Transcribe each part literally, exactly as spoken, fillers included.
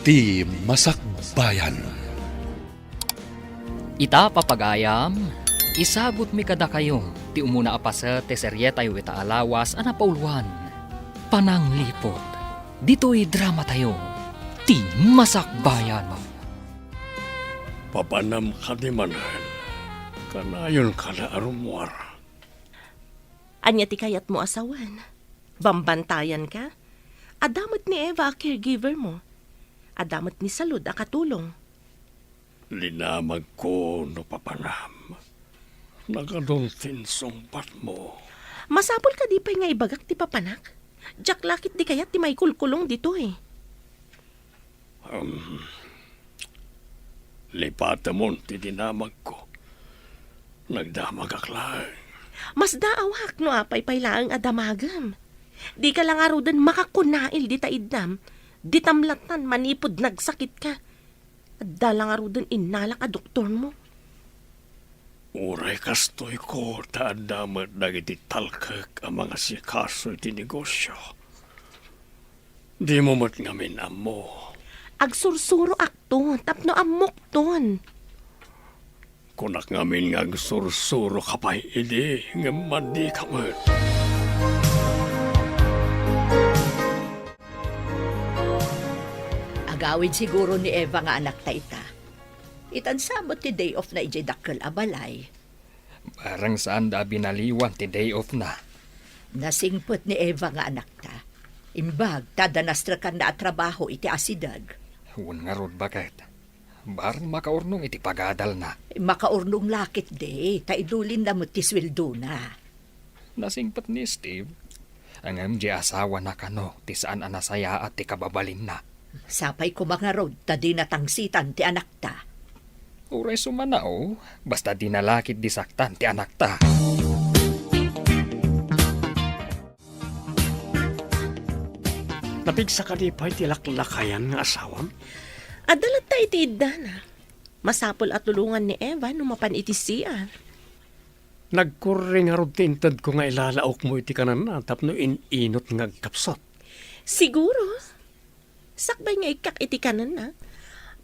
Ti Masakbayan. Ita, papagayam, isagutmi kadakayo ti umuna a paset ti serietayo ita a lawas a napauloan, Panangliput. Ditoy dramatayo, Ti Masakbayan. Papanam kadi manen, kanayon kada a rummuar. Ania ti kayatmo a sawen? Bambantayan ka? Adda met ni Eva a caregiver mo. Adda met ni Salud a katulong. Dinamagko no papanam. Nagadun ti insungbatmo. Masapul kadi pay nga ibagak ti papanak? Diak la ket di kayat ti maikulkulong ditoy. Um, lipatemon ti dinamagko. Nagdamagak laeng. Masdaawak no apay pay laeng a damagem. Dika la ngaruden makakunail dita iddam. Ditam lattan manipud nagsakitka. Adda la ngaruden innalak a doktormo. Uray kastoyko ta adda met dagiti talkek a mangasikaso iti negosio. Dimo met ngamin ammo. Agsursuroakto tapno ammokton. Kunak ngamin nga agsursuroka pay idi, ngem madika met. Agawid siguro ni Eva nga anakta ita. Itan sa met ti day off na idiay dakkel a balay. Bareng saanda a binaliwan ti day off na. Nasingpet ni Eva nga anakta. Imbag ta adda nastrekanna a trabaho iti asideg. Wen ngarud, baket. Bareng makaurnong iti pagadalna. Makaurnong la ketdi, ta idulinna met ti sueldona. Nasingpet ni Steve, ngem di asawana kano ti saan a nasayaat ti kababalinna. Sapay koma ngarud ta dina tangsitan ti anakta. Uray sumanaw, basta dina la ketdi saktan ti anakta. Napigsa kadi pay ti laklakayan nga asawam? Adda latta iti iddana. Masapul a tulongan ni Eva no mapan iti C R. Nagkurre ngarud ti intedko nga ilalaokmo iti kanenna tapno in-inut nga agkapsut. Siguro. Sakbay nga ikkak iti kanenna,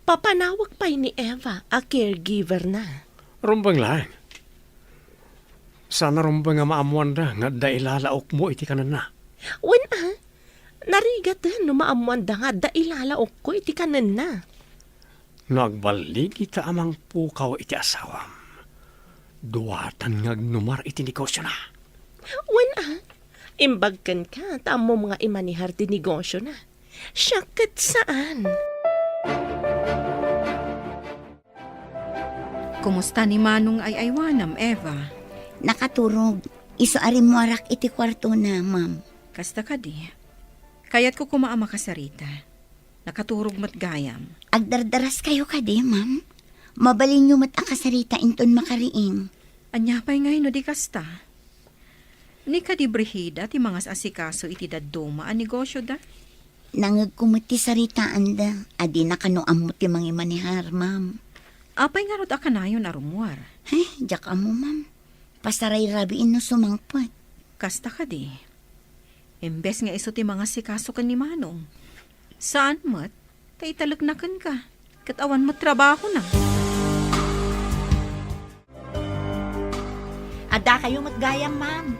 papanawek pay ni Eva a caregiver-na. Rumbeng laeng. Saan a rumbeng a maammoanda nga adda ilalaokmo iti kanenna. Wen a, narigaten no maammoanda nga adda ilalaokko iti kanenna. No agballigita a mangpukaw iti asawam, duatan nga agnumar iti negosiona. Wen a, imbag kenka ta ammom nga imanehar ti negosiona. Siak ket saan. Kumusta ni Manong nga ay-aywanam, Eva? Nakaturog. Isu a rimmuarak iti kuartona, ma'am. Kasta kadi. Kayatko koma a makasarita. Nakaturog met gayam. Agdardaraskayo kadi, ma'am? Mabalinyo met a kasarita inton makariing. Ania pay ngay no di kasta? Ni kadi Brigida ti mangas-asikaso iti dadduma a negosyoda? Nangngegko met ti saritaanda a dina kano ammo ti mangimanehar, ma'am. Apay ngarud a kanayon a rummuar? Ay, diak ammo, ma'am. Pasarayrabiin no sumangpet. Kasta kadi. Imbes nga isu ti mangasikaso ken ni Manong. Saan met, ta italekna kenka, ket awan met trabahona. Addakayo met gayam, ma'am.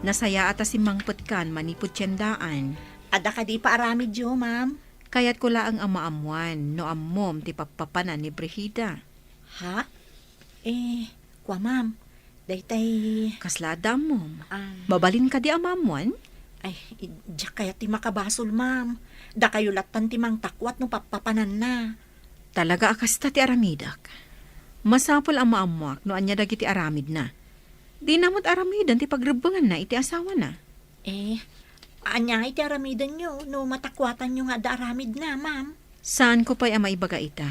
Nasayaat a simmangpetkan manipud tiendaan. Adda kadi paaramidyo, ma'am? Kayatko laeng a maammuan no ammom ti pappapanan ni Brigida. Ha? Eh, kua, ma'am. Daytay. Kasla adda ammom? Ah. Mabalin kadi a maammuan? Ay, diak kayat ti makabasol, ma'am. Dakayo lattan ti mangtakuat no pappapananna. Talaga a kasta ti aramidek. Masapul a maammuak no ania dagiti aramidna. Dina met aramiden ti pagrebbenganna iti asawana. Eh, ania ngay ti aramidenyo no matakuatanyo nga adda aramidna, ma'am? Saanko pay a maibaga ita.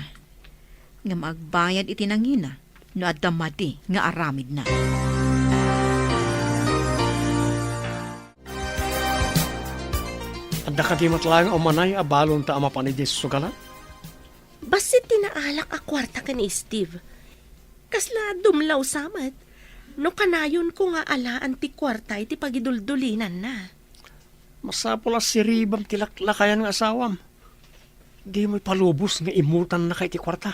Ngem agbayad iti nangina no adda madi nga aramidna. Adda kadi met laeng a umanay a balonta a mapan idiay sugalan? Bassit ti naalak a kuarta ken ni Steve. Kasla dumlaw sa met no kanayonko nga alaan ti kuarta iti pagiduldulinanna. Masapul a siribam ti laklakayan nga asawam. Dimo ipalubos nga immutannaka iti kuarta.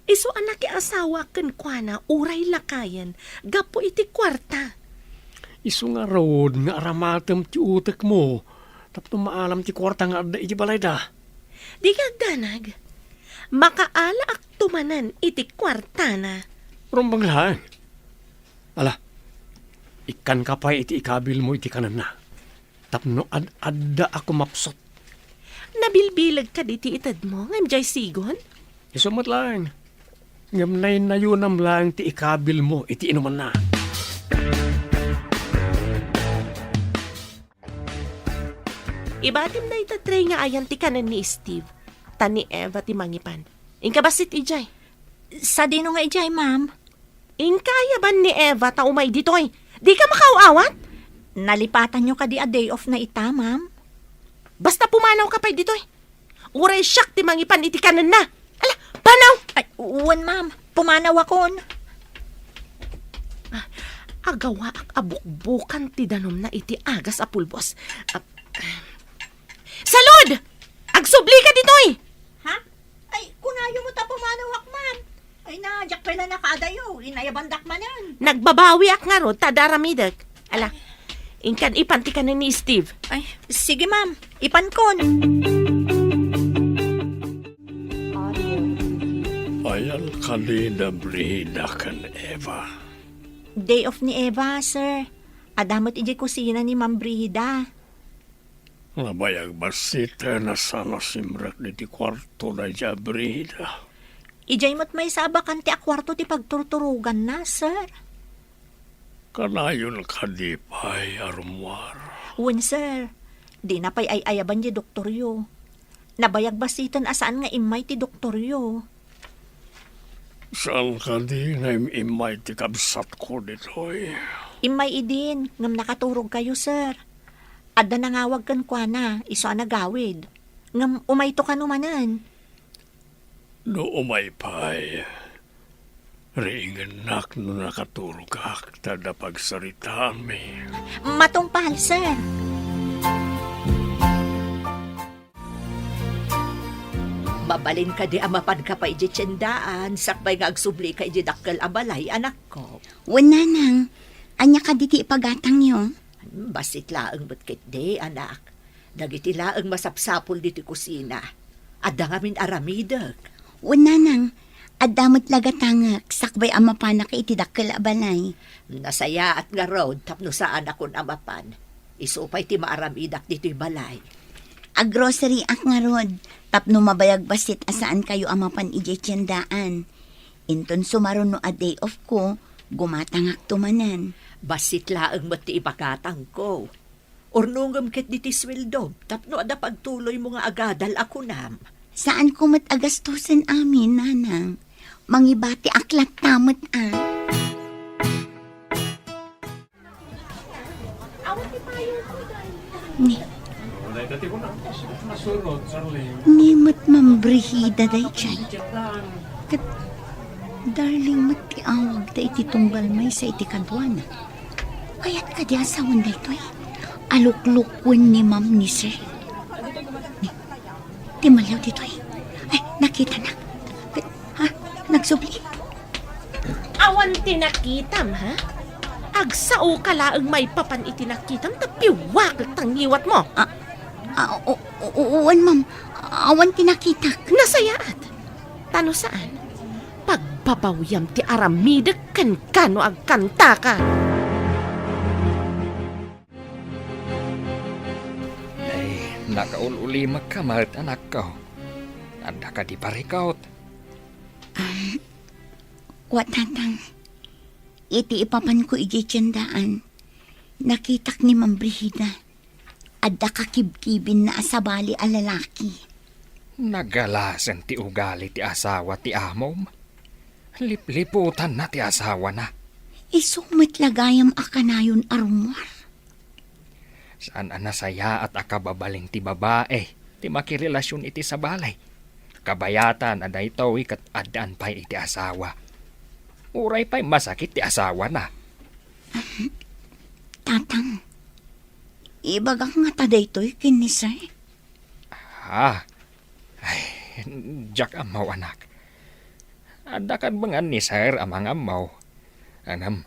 Isu a nakiasawa kenkuana uray lakayen gapu iti kuarta. Isu ngarud nga aramatem ti utekmo tapno maalam ti kuarta nga adda iti balayda. Dika agdanag. Makaalaakto manen iti kuartana. Rumbeng laeng. Ala, ikkanka pay iti ikabilmo iti kanenna. Tapno ad-adda a kumapsut. Nabilbileg kadi ti itedmo ngem diay sigon? Isu met laeng. Ngem naynayonam laeng ti ikabilmo iti inumanna. Ibatim dayta tray nga ayan ti kanen ni Steve, ta ni Eva ti mangipan. Inka bassit idiay. Sadino nga idiay, ma'am? Inka ayaban ni Eva ta umay ditoy. Dika makaaw-awat? Nalipatanyo kadi a day off na ita, ma'am? Basta pumanawka pay ditoy. Uray siak ti mangipan iti kanenna. Ala, panaw! Ay, wen, ma'am. Pumanawakon. Ah, agawaak a bukbukan ti danumna iti agas a pulbos. Ah, Salud! Agsublika ditoy! Ha? Ay, kunayo met a pumanawak, ma'am. Ay na, diak pay la nakaadayo. Inayabandak manen. Nagbabawiak ngarud ta adda aramidek. Ala, inkan ipan ti kanen ni Steve. Ay, sige, ma'am. Ipankon. Ayan kadi da Brida ken Eva. Day off ni Eva, sir. Adda met idiay kusina ni Ma'am Brida. Nabayag bassit a saan a simrek diti kuarto daydiay a Brida. Idiay met maysa a bakante a kuarto ti pagturturoganna, sir. Kanayon kadi pay a rummuar? Wen, sir. Dina pay ay-ayaban diay doktoryo. Nabayag bassiten a saan nga immay ti doktoryo. Saan kadi nga im-immay ti kabsatko ditoy? Immay idin, ngem nakaturogkayo, sir. Adda nangawag kenkuana, isu a nagawid. Ngem umayto kano manen. No umay pay, riingennak no nakaturogak ta adda pagsaritaanmi. Matungpal, sir. Mabalin kadi a mapanka pay idiay tiendaan, sakbay nga agsublika idiay dakkel a balay, anakko? Wen, nanang. Ania kadi ti ipagatangyo? Hmm, bassit laeng met ketdi, anak. Dagiti laeng masapsapul ditoy kusina. Adda ngamin aramidek. Wen, nanang. Adda met la gatangek, sakbay a mapanak iti dakkel a balay. Nasayaat ngarud tapno saanakon a mapan. Isu pay ti maaramidak ditoy balay. Aggroceryak ngarud, tapno mabayag bassit a saankayo a mapan idiay tiendaan. Inton sumaruno a day off ko, gumatangakto manen. Bassit laeng met ti ipagatangko. Urnongem ketdi ti sueldom tapno adda pagtuloymo nga agadal a kunam. Saanko met a gastusen amin, nanang. Mangibatiak latta met a. Ni, ni met Ma'am Brigida daydiay. Ket Darling met ti awagda iti tunggal maysa iti kaduana. Kayat kadi a sawen daytoy? Aluklukwen ni Ma'am ni Sir. Ni, ti malyaw ditoy. Ay, nakitanak. Ha? Nagsubli? Awan ti nakitam, ha? Agsaoka laeng maipapan iti nakitam ta piwakek ta ngiwatmo. Ah, ah, o-, o-, o-, wen, ma'am. Awan ti nakitak. Nasayaat. Ta no saan, pagbabawiam ti aramidek kenka no agkantaka. Ay, nakaul-ulimekka met, anakko. Adda kadi parikut? Am, wa, Tatang. Iti ipapanko idiay tiendaan, nakitak ni Ma'am Brigida. Adda kakibkibinna a sabali a lalaki. Nagalasen ti ugali ti asawa ti amom. Lipliputanna ti asawana. Isu met la gayam a kanayon a rummuar. Saan a nasayaat a kababalin ti babae ti makirelasion iti sabali. Kabayatan a daytoy ket addaan pay iti asawa. Uray pay masakit ti asawana. Tatang, ibagak ngata daytoy ken ni Sir? Ah, ay, Diak ammo, anak. Adda kadbengan ni Sir a mangammo. Ngem,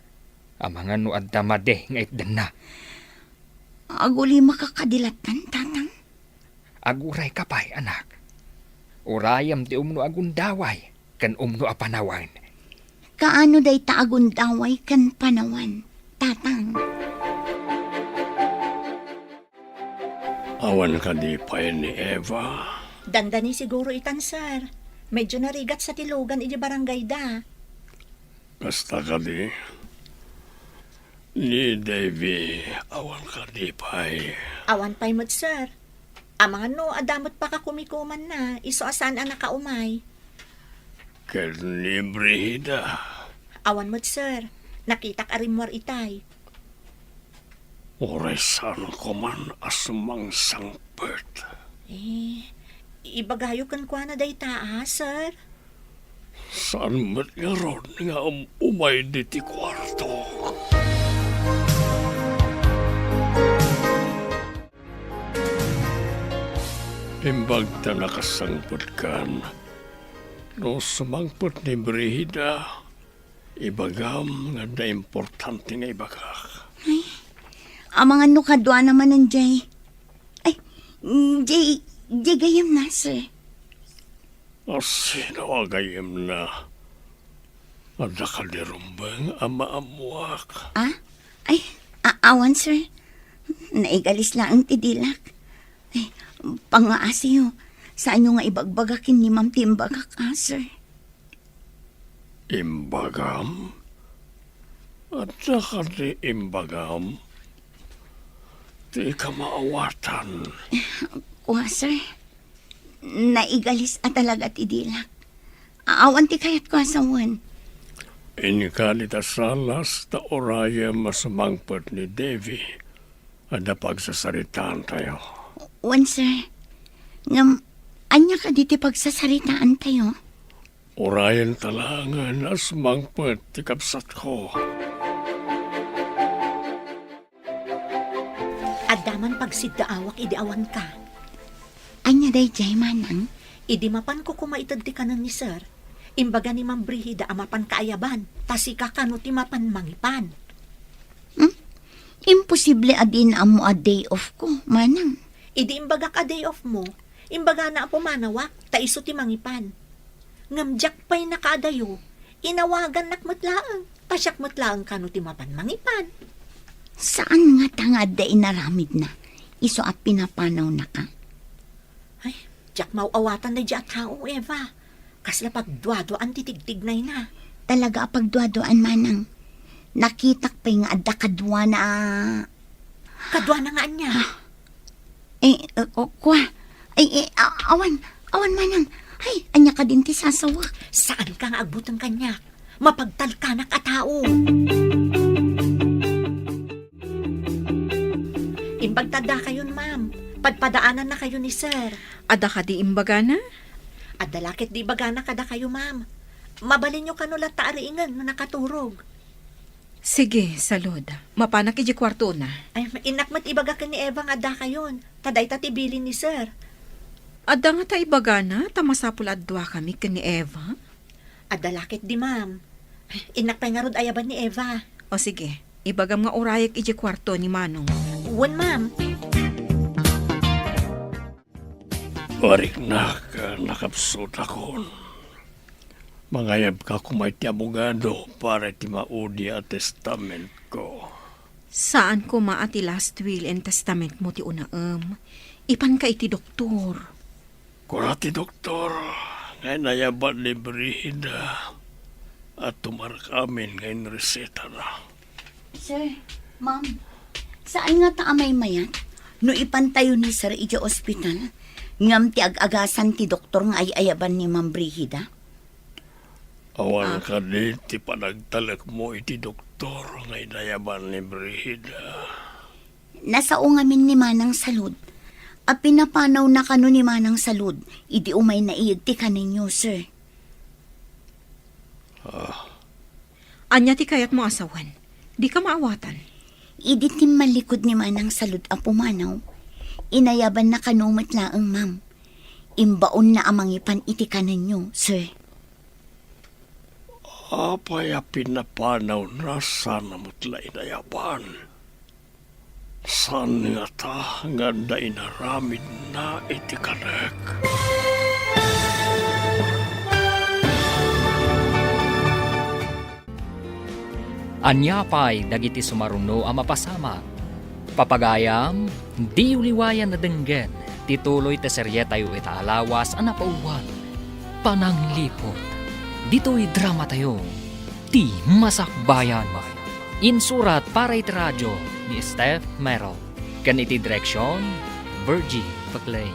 amangan no adda madi nga itdenna. Agulimaka kadi latta, Tatang? Agurayka pay, anak. Urayem ti umno a gundaway ken umno a panawen. Kaano dayta a gundaway ken panawen, Tatang? Awan kadi pay ni Eva? Dandani siguro itan, sir. Medyo narigat sa ti lugan iti barangayda. Kasta kadi? Ni Davy, awan kadi pay? Awan pay met, sir. Amangan no adda met pakakumikumanna, isu a saan a nakaumay. Ken ni Brigida? Awan met, sir. Nakitak a rimmuar itay. Uray saan koman a sumangsangpet. Eh, ibagayo kenkuana dayta, a, sir? Saan met ngarud nga um-, umay diti kuarto? Imbag ta nakasangpetkan, no sumangpet ni Brigida, ibagam nga adda importante nga ibagak. Ay, amangan no kaduana manen jay. Ay, jay, jay gayamna, sir. A, sino a gayamna? Adda kadi rumbeng a maammuak? Ah? Ay, a-, awan, sir. Naigalis laeng ti dilak. Ay, pangngaasiyo. Saanyo nga ibagbaga ken ni ma'am ti imbagak, a, sir? Imbagam? Adda kadi imbagam? Dika maawatan. Kua, sir. Naigalis a talaga ti dilak. Awan ti kayatko a sawen. Inka dita sala ta urayem a sumangpet ni Davy. Adda pagsasaritaantayo. Wen, sir. Ngem, ania kadi ti pagsasaritaantayo? Urayenta laengen a sumangpet ti kabsatko. Adda man pagsiddaawak idi awanka. Ania daydiay, manang? Idi mapanko koma ited ti kanen ni sir, imbaga ni Ma'am Brigida a mapan kaayaban, ta sika kano ti mapan mangipan. Hmm? Imposible a diin ammo a day off ko, manang. Idi imbagak a day off mo, imbagana a pumanawak, ta isu ti mangipan. Ngem diak pay nakaadayo, inawagannak met laeng, ta siak met laeng kano ti mapan mangipan. Saan ngata nga adda inaramidna, isu a pinapanawnaka? Ay, diak maaw-awatan daydiay a tao, Eva. Kasla pagduaduaan ti tigtignayna. Talaga a pagduaduaan, manang. Nakitak pay nga adda kaduana a Kaduana nga ania? Ah. Eh, eh, ku-, kua. Ay, eh, a-, awan, awan manang. Ay, ania kadin ti sasawak? Saanka nga agbuteng kaniak. Mapagtalkanak a tao. Imbag ta addakayon, ma'am. Padpadaanannakayo ni sir. Adda kadi imbagana? Adda la ketdi ibagana kadakayo, ma'am. Mabalinyo kano latta a riingen no nakaturog. Sige, salud. Mapanak idiay kuartona. Ay, innak met ibaga ken ni Eva nga addakayon. Ta dayta ti bilin ni sir. Adda ngata ibagana ta masapul a duakami ken ni Eva? Adda la ketdi, ma'am. Innak pay ngarud ayaban ni Eva. O sige, ibagam nga urayek idiay kuarto ni Manong. Wen, ma'am. Ariknak, nakapsutakon. Mangayabka koma iti abogado para iti maudi a testamentko. Saan koma a ti last will and testament mo ti unaem. Ipanka iti doktor. Kuna ti doktor nga inayaban ni Brigida a tumarak amin nga inresetana. Sir, ma'am, saan ngata a maymayat no ipantayo ni sir idiay ospital, ngem ti ag-agasan ti doktor nga ay-ayaban ni Ma'am Brigida? Awan Ah. kadi ti panagtalekmo iti doktor nga inayaban ni Brigida? Nasao ngamin ni Manang Salud. A pinapanawna kano ni Manang Salud idi umay naiyed ti kanenyo, sir. Ah. Ania ti kayatmo a sawen? Dika maawatan. Idi timmallikud ni Manang Salud a pumanaw, inayabanna kano met laeng, ma'am. Imbaonna a mangipan iti kanenyo, sir. Apay a pinapanawna sana met la inayaban? Saan ngata nga adda inaramidna iti kanek? Ania pay dagiti sumaruno a mapasamak? Papagayam, diyo liwayan a denggen ti tuloy ti serietayo ita a lawas a napauluan, Panangliput. Ditoy dramatayo, Ti Masakbayan. Insurat para iti radio ni Steph Merrill, ken iti direksion, Virgie Paclay.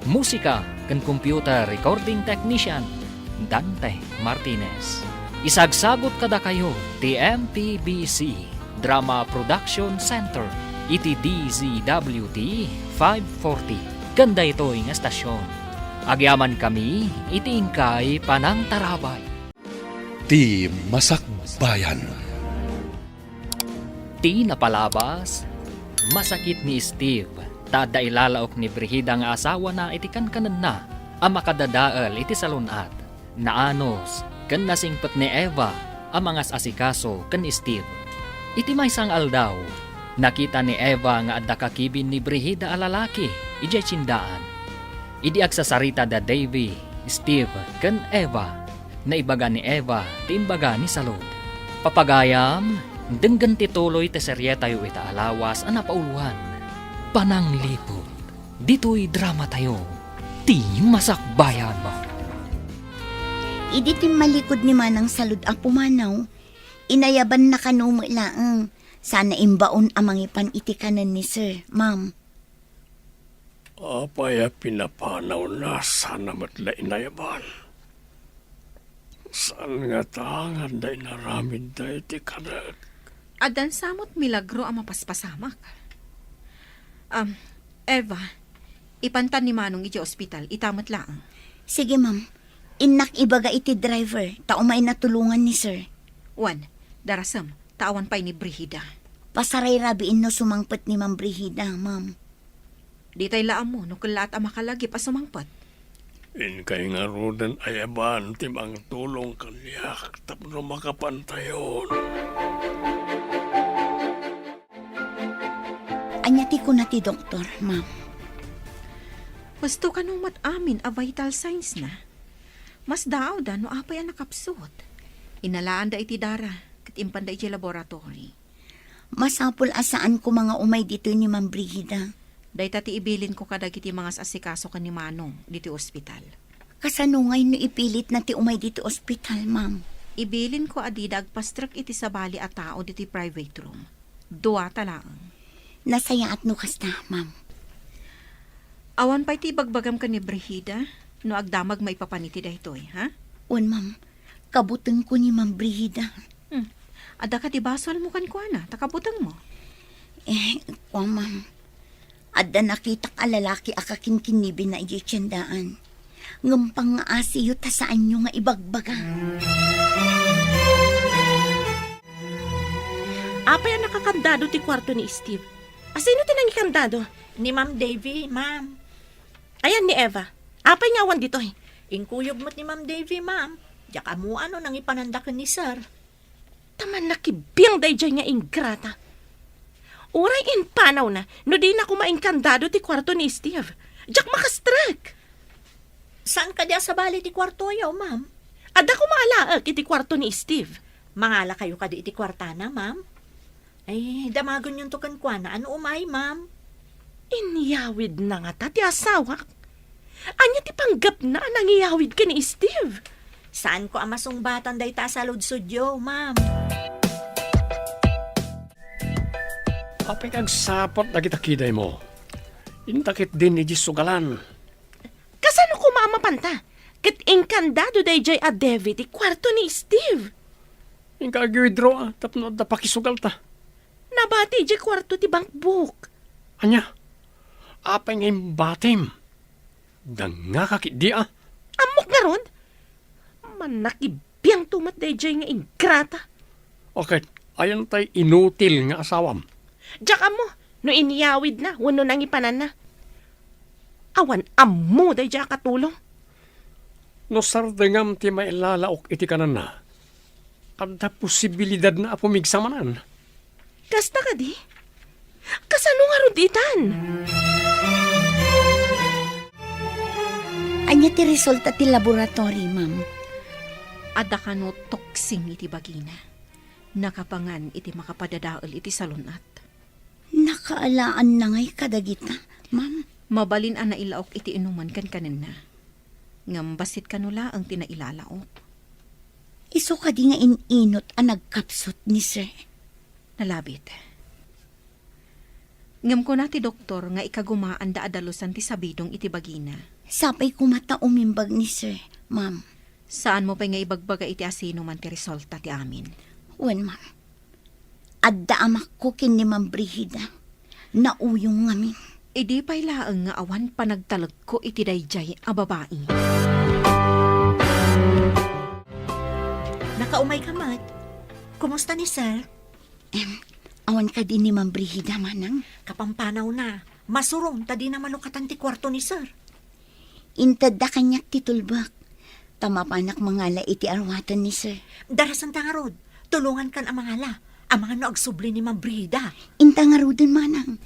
Musika ken computer recording technician, Dante Martinez. Isagsagut kadakayo ti M P B C Drama Production Center iti D Z W T five forty ken daytoy nga estasion. Agyamankami iti inkay panangtarabay. Ti Masakbayan. Ti napalabas, masakit ni Steve ta adda ilalaok ni Brigida nga asawana iti kankanenna a makadadael iti salun-at. Naanus ken nasingpet ni Eva a mangas-asikaso ken ni Steve. Iti maysa nga aldaw, nakita ni Eva nga adda kakibin ni Brigida a lalaki idiay tiendaan. Idi agsasarita da Davy, Steve, ken Eva, naibaga ni Eva ti imbaga ni Salud. Papagayam, denggen ti tuloy ti serietayo ita a lawas a napauluan, Panangliput. Ditoy dramatayo, Ti Masakbayan. Idi timmalikod ni Manang Salud a pumanaw, inayabanna kano met laeng, sana imbaon a mangipan iti kanen ni Sir, Ma'am. Apay a pinapanawna sana met la inayaban? Saan ngata nga adda inaramidda iti kanek? Addan sa met milagro a mapaspasamak. Am, Eva, ipantan ni Manong idiay ospital, ita met laeng. Sige, ma'am. Innak ibaga iti driver, ta umayna tulongan ni Sir. Wen, darasem, ta awan pay ni Brigida. Pasarayrabiin no sumangpet ni Ma'am Brigida, ma'am. Ditay la ammo no kellaat a makalagip a sumangpet. Inkay ngaruden ayaban ti mangtulong kaniak tapno makapantayon. Ania ti kuna ti doktor, ma'am? Husto kano met amin a vital signs na. Masdaawda no apay a nakapsut. Inalaanda iti dara, ket impanda iti laboratory. Masapul a saan koma nga umay ditoy ni Ma'am Brigida. Dayta ti ibilinko kadagiti mangas-asikaso ken ni Manong ditoy ospital. Kasano ngay no ipilitna ti umay ditoy ospital, ma'am? Ibilinko a dida agpastrek iti sabali a tao ditoy private room. Duata laeng. Nasayaat no kasta, ma'am. Awan pay ti ibagbagam ken ni Brigida no agdamag maipapan iti daytoy, ha? Wen, ma'am. Kabutengko ni Ma'am Brigida. Hmm. Adda kadi basolmo kenkuana, ta kabutengmo? Eh, kua, ma'am. Adda nakitak a lalaki a kakinkinibinna idiay tiendaan. Ngem pangngaasiyo ta saanyo nga ibagbaga. Apay a nakakandado ti kuarto ni Steve? Asino ti nangikandado? Ni Ma'am Davy, ma'am. Ayan ni Eva. Apay nga awan ditoy? Inkuyog met ni Ma'am Davy, ma'am. Diak ammoan no nangipananda ken ni Sir. Ta mannakibbiang daydiay nga ingrata. Uray impanawna no dina koma inkandado ti kuarto ni Steve. Diak makastrek. Saan kadi a sabali ti kuartoyo, ma'am? Adda koma alaek iti kuarto ni Steve. Mangalakayo kadi iti kuartana, ma'am? Ay, damagenyonto kenkuana a no umay, ma'am. Inyawidna ngata ti asawak? Ania ti panggepna a nangiyawid ken ni Steve? Saanko a masungbatan dayta a saludsodyo, ma'am. Apay nga agsaput dagita kidaymo? Inta ketdin idiay sugalan. Kasano koma a mapanta? Ket inkandado daydiay a Davy ti kuarto ni Steve. Inka ag-withdraw, a, tapno adda pakisugalta. Nabati idiay kuarto ti bankbook. Ania? Apay nga imbatim? Dangngaka ketdi, a? Ammok ngarud? Mannakibbiangto met daydiay nga ingrata. Ket, ayan tay inutil nga asawam? Diak ammo no inyawidna wenno nangipananna. Awan ammo daydiay a katulong. No sardengam ti mailalaok iti kananna, adda posibilidadna a pumigsa manen. Kasta kadi? Kasano ngarud itan? Ania ti resulta ti laboratory, ma'am? Adda kano toxin iti bagina. Nakapangan iti makapadadael iti salun-at. Nakaalaanna ngay kadagita, ma'am? Mabalin a nailaok iti inuman ken kanenna. Ngem bassit kano laeng ti nailalaok. Isu kadi nga in-inut a nagkapsut ni Sir? Nalabit. Ngem kuna ti doktor nga ikagumaanda a dalusan ti sabidong iti bagina. Sapay koma ta umimbag ni Sir, ma'am. Saanmo pay nga ibagbaga iti asinoman ti resulta ti amin. Wen, ma'am. Adda amakko ken ni Ma'am Brigida. Nauyong ngamin. Idi pay laeng nga awan panagtalekko iti daydiay a babai. Nakaumay ka met. Kumusta ni Sir? Em, awan kadi ni Ma'am Brigida, manang? Kapampanawna. Masurom ta dina malukatan ti kuarto ni Sir. Intedda kaniak ti tulbek, ta mapanak mangala iti arwaten ni Sir. Darasenta ngarud, tulongankan a mangala. Amangan no agsubli ni Ma'am Brigida. Inta ngaruden, manang.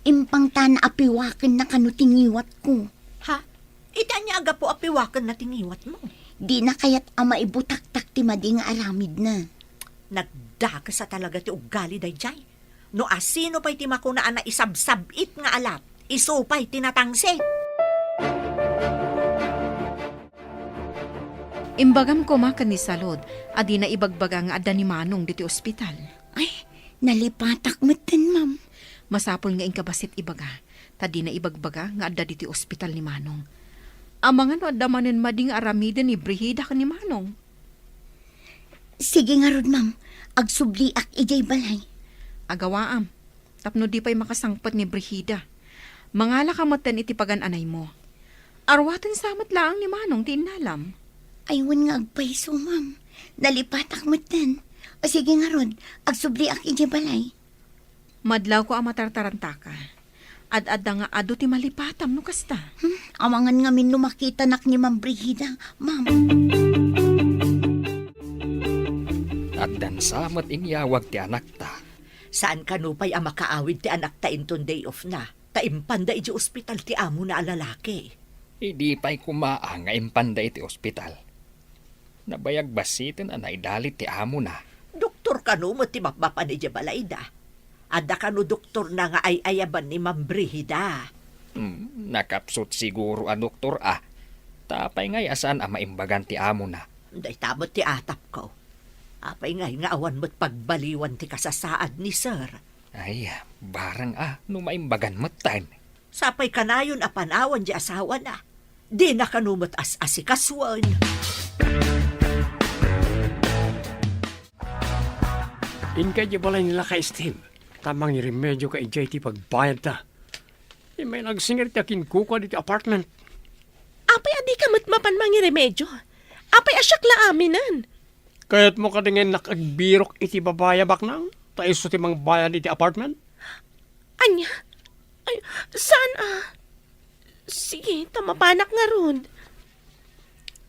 Impangtana a piwakenna kano ti ngiwatko. Ha? Iti ania a gapu a piwakenna ti ngiwatmo? Dina kayat a maibutaktak ti madi nga aramidna. Nagdakes a talaga ti ugali daydiay. No asino pay ti makuna a naisabsab-it nga alat, isu pay ti natangsit. Imbagam koma ken ni Salud a dina ibagbaga nga adda ni Manong ditoy ospital. Ay, nalipatak metten, ma'am. Masapul nga inka bassit ibaga, ta dina ibagbaga nga adda ditoy ospital ni Manong. Amangan no adda manen madi nga aramiden ni Brigida ken ni Manong. Sige ngarud, ma'am. Agsubliak idiay balay. Agawaam, tapno di pay makasangpet ni Brigida. Mangalaka metten iti pagan-anaymo. Arwaten sa met laeng ni Manong ti innalam. Ay, wen nga agpayso, ma'am. Nalipatak metten. O sige ngarud, agsubliak idiay balay. Madlawko a matartarantaka. Ad-adda nga adu ti malipatam no kasta. Hmm, amangan ngamin no makitanak ni Ma'am Brigida, ma'am. Addan sa met inyawag ti anakta. Saan kano pay a makaawid ti anakta inton day off na, ta impanda idiay ospital ti amona a lalaki. Idi pay koma a nga impanda iti ospital. Nabayag bassiten a naidalit ti amona. Doktor kano met ti mapmapan idiay balayda? Adda kano doktorna nga ay-ayaban ni Ma'am Brigida? Hmm, nakapsut siguro a doktor a. Ta apay ngay a saan a maimbagan ti amona? Dayta met ti atapko. Apay ngay nga awan met pagbaliwan ti kasasaad ni Sir? Ay, barang a no maimbagan metten. Sapay kanayon a panawan di asawana. Dina kano met as-asikasuen. Inka idiay balay ni Lakay Steve, ta mangiremedioka idiay ti pagbayadta. Immay nagsingir ti akinkuka ditoy apartment. Apay a dika met mapan mangiremedio? Apay a siak la aminen? Kayatmo kadi nga innak agbirok iti babai a baknang, ta isu ti mangbayad iti apartment? Ania? Ay, saan a? Sige, ta mapanak ngarud.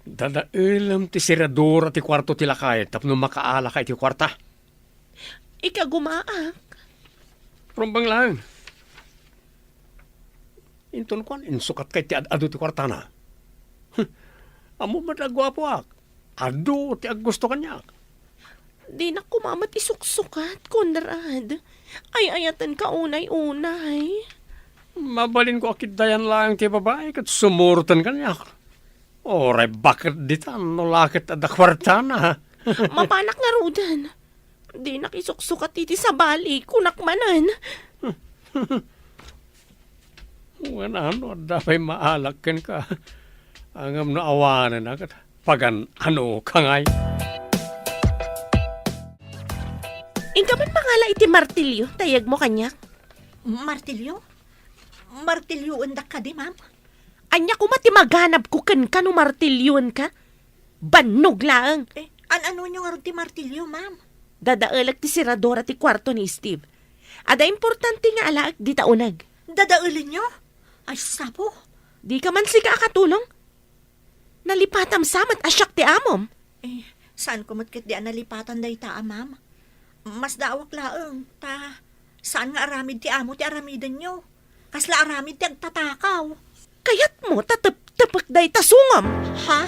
Dadaelem ti seradura ti kuarto ti lakay tapno makaalaka iti kuarta. Ikagumaak. Rumbeng laeng. Inton kuan, insukatka iti ad-adu ti kuartana. Huh, ammom met a guapoak. Adu ti aggusto kaniak. Dinak koma met isuksukat, Conrad. Ay-ayatenka unay-unay. Mabalinko a ketdian laeng ti babai ket sumuroten kaniak. Uray baket ditan no la ket adda kuartana. Mapanak ngaruden. Dinak isuksukat iti sabali, kunak manen. Wen, ano, adda pay maalak kenka. Ngem no awanen a ket pagan-anoka ngay. Inka man mangala iti martilyo, ta iyegmo kaniak. Martilyo? Martilyoendak kadi, ma'am? Ania koma ti maganabko kenka no martilyoenka? Bannog laeng. Eh, an-anonyo ngarud ti martilyo, ma'am? Dadaelek ti seradura ti kuarto ni Steve. Adda importante nga alaek dita uneg. Dadaelenyo? Ay, sapo. Dika man sika a katulong? Nalipatam sa met a siak ti amom. Eh, saanko met ketdi a nalipatan dayta a, ma'am. Masdaawak laeng, ta saan nga aramid ti amo ti aramidenyo. Kasla aramid ti agtatakaw. Kayatmo ta tep-, tepek dayta sungom? Ha?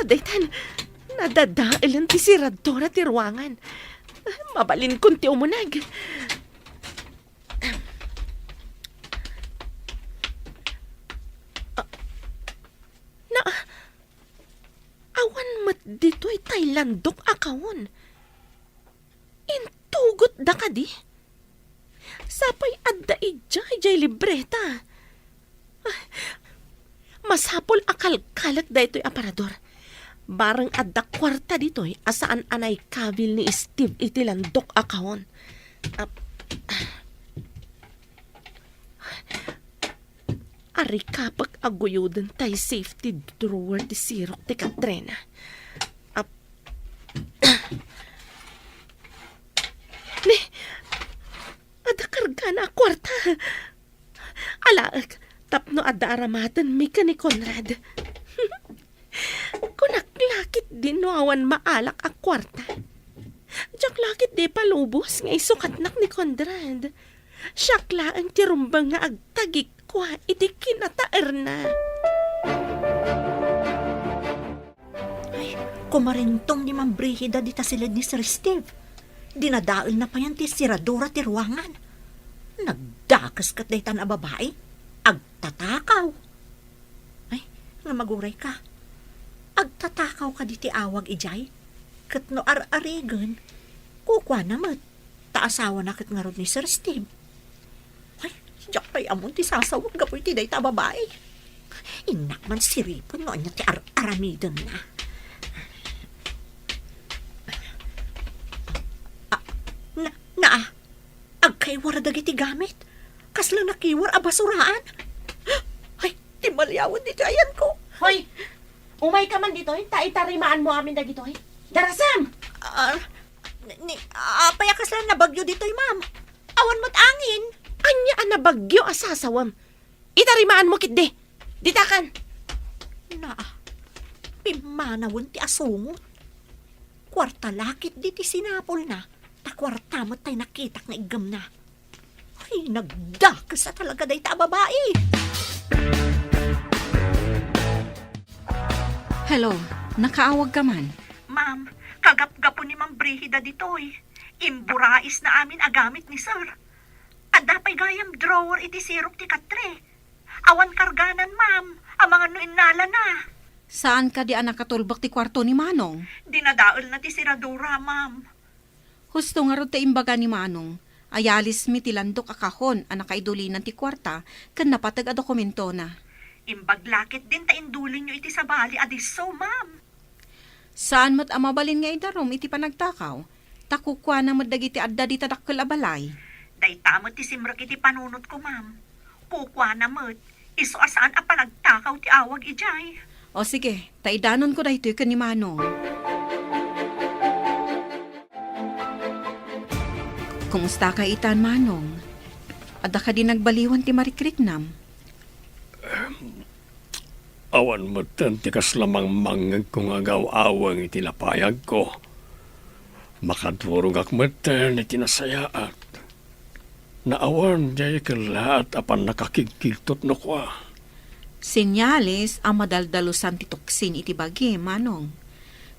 Daytan, nadadaelen ti siradura ti ruangan. Mabalinkon ti umuneg. Na, awan met ditoy tay landok a kawon. Intugotda kadi? Sapay adda idiay jay libreta. Ah, masapul a kalkalek daytoy aparador. Bareng adda kuarta ditoy a saan a naikabil ni Steve iti landok a kawon. Ap-, Arikapek a guyoden tay safety drawer ti sirok ti Katrina. Ap-, Ni, adda kargana a kuarta. Alaek, tapno adda aramatenmi ken ni Conrad. Kunak la ketdi no awan maalak a kuarta. Diak la ketdi ipalubos nga isukatnak ni Conrad. Siak laeng ti rumbeng nga agtagikua iti kinataerna. Ay, kumarintong ni Ma'am Brigida dita siled ni Sir Steve. Dinadaelna payen ti siradura ti ruangan. Nagdakes ket daytan a babai. Agtatakaw. Ay, nga maguray ka. Agtatakaw kadi ti awag idiay? Ket no ar-arigen, kukuana met, ta asawana ket ngarud ni Sir Steve. Ay, diak pay ammon ti sasawek gapu iti dayta a babai. Innak man siripen no ania ti ar-aramidenna. Ah, na, na, Agkaiwar dagiti gamit. Kasla nakiwar a basuraan. Ay, ti maliawen ditoy ayanko. Hoy! Umayka man ditoy, ta itarimaanmo amin dagitoy. Darasem! Ah, ni, apay a kasla nabagyo ditoy, ma'am? Awan met angin. Ania a nabagyo a sasawem? Itarimaanmo ketdi. Ditakan. Naa, pimmanawen ti asungot. Kuarta la ketdi ti sinapulna, ta kuarta met tay nakitak nga iggemna. Ay, nagdakes a talaga dayta a babai. Hello, nakaawagka man? Ma'am, kagapgapo ni Ma'am Brigida ditoy. Imburaisna amin a gamit ni Sir. Adda pay gayam drawer iti sirok ti katre. Awan karganan, ma'am. Amangan no innalana. Saan kadi a nakatulbek ti kuarto ni Manong? Dinadaelna ti siradura, ma'am. Husto ngarud ti imbaga ni Manong. Ayalismi ti landok a kahon a nakaidulinan ti kuarta ken napateg a dokumentona. Imbag la ketdin ta indulinyo iti sabali a disso, ma'am. Saan met a mabalin nga idarum iti panagtakaw, ta kukuana met dagiti adda dita dakkel a balay. Dayta met ti simrek iti panunotko, ma'am. Kukuana met, isu a saan a panagtakaw ti awag idiay. O sige, ta idanonko daytoy ken ni Manong. Kumustaka itan, Manong? Adda kadi nagbaliwan ti marikriknam? Awan metten ti kasla mangmangngegko nga agaw-aweng iti lapayagko. Makadurogak metten iti nasayaat. Naawan diay kellaat a pannakakigkigtot no kua. Senyales a madaldalusan ti toksin iti bagim, Manong.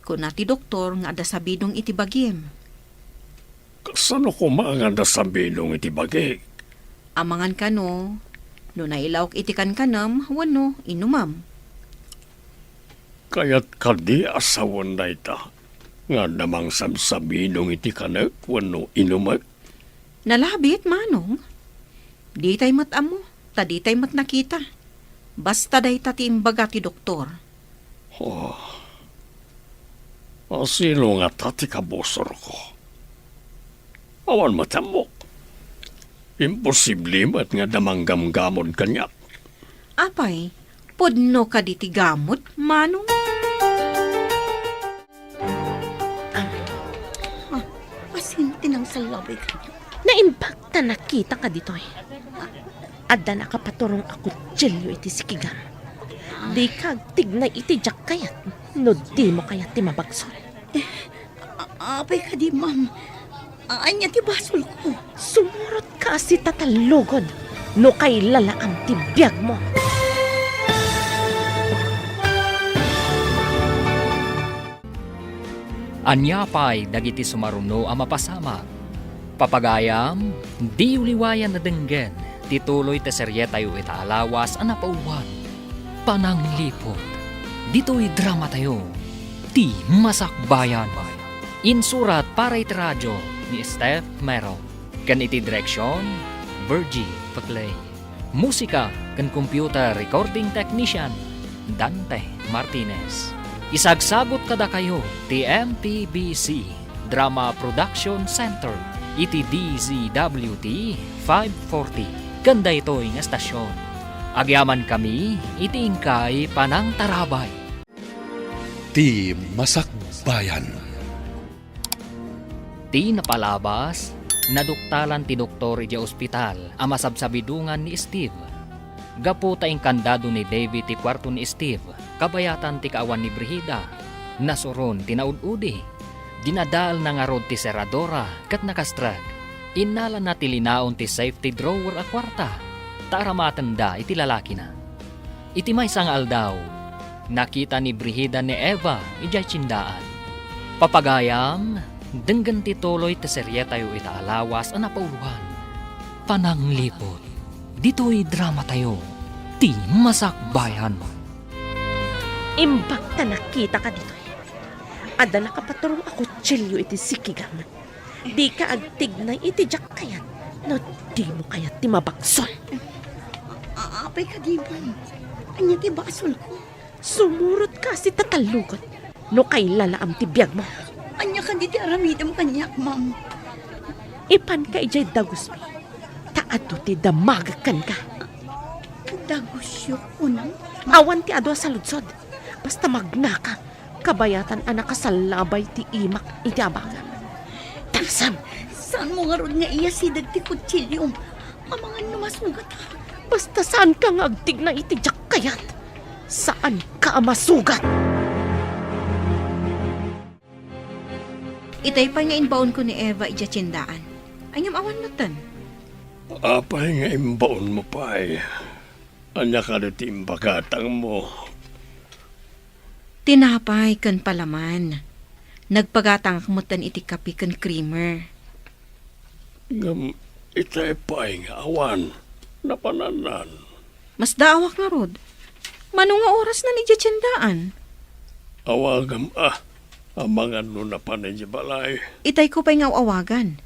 Kuna ti doktor nga adda sabidong iti bagim. Kasano koma nga adda sabidong iti bagik? Amangan kano, no nailawak iti kankanem wenno inumem. Kayat kadi a sawen dayta nga adda mangsabsabidong iti kanek wenno inumek? Nalabit, Manong. Ditay met ammo, ta ditay met nakita. Basta dayta ti imbaga ti doktor. Oh. Asino ngata ti kabusorko? Awan met ammok. Imposible met nga adda manggamgamod kaniak. Apay, pudno kadi ti gamod, Manong? Ah, ah, Love it. Naimbag ta nakitaka ditoy. Adda nakapaturong a kutsilio iti sikigam. Dika agtignay iti diak kayat no dimo kayat ti mabagsol. A-, apay kadi, ma'am? A-, ania ti basolko? Sumurotka a sitatallugod no kailalaam ti biagmo. Ania pay dagiti sumaruno a mapasamak? Papagayam, diyo liwayan a denggen ti tuloy ti serietayo ita a lawas a napauloan, Panangliput. Ditoy dramatayo, Ti Masakbayan. Insurat para iti radio ni Steph Mero, ken iti direksion, Virgie Paclay. Musika ken computer recording technician, Dante Martinez. Isagsagut kadakayo ti M P B C Drama Production Center iti D Z W T five forty ken daytoy nga estasion. Agyamankami iti inkay panangtarabay. Ti Masakbayan. Ti napalabas, naduktalan ti doktor idiay ospital a masabsabidongan ni Steve. Gapu ta inkandado ni Davy ti kuarto ni Steve, kabayatan ti kaawan ni Brigida, nasuron ti naud-udi. Dinadaelna ngarud ti seradora ket nakastrek. Innalana ti linaon ti safety drawer a kuarta, ta aramatenda iti lalakina. Iti maysa nga aldaw, nakita ni Brigida ni Eva idiay tiendaan. Papagayam, denggen ti tuloy ti serietayo ita a lawas a napauloan, Panangliput. Ditoy dramatayo, Ti Masakbayan. Imbag ta nakitaka ditoy. Adda nakapaturong a kutsilio iti sikigam. Dika agtignay iti diak kayat no dimo kayat ti mabagsol. A-, apay kadi, ma'am? Ania ti basolko? Sumurotka a sitatallugod no kailalaam ti biagmo. Ania kadi ti aramidem kaniak, ma'am? Ipanka idiay dagusmi, ta adu ti damagek kenka. Dagusyo, kunam? Awan ti adu a saludsod. Basta magnaka, kabayatan a nakasallabay ti imak iti abagam. Tarsem! Saanmo ngarud nga iyasideg ti kutsilyom? Amangan no masugatak. Basta saanka nga agtignay iti diak kayat. Saanka a masugat. Itay pay nga imbaonko ni Eva idiay tiendaan. Ay ngem awan metten. Apay nga imbaonmo pay? Ania kadi ti impagatangmo? Tinapay ken palaman. Nagpagatangak metten iti kape ken creamer. Ngem itay pay nga awan napanannan. Masdaawak ngarud. Mano nga orasnan idiay tiendaan? Awagam a, amangan no napan idiay balay. Itayko pay nga aw-awagan.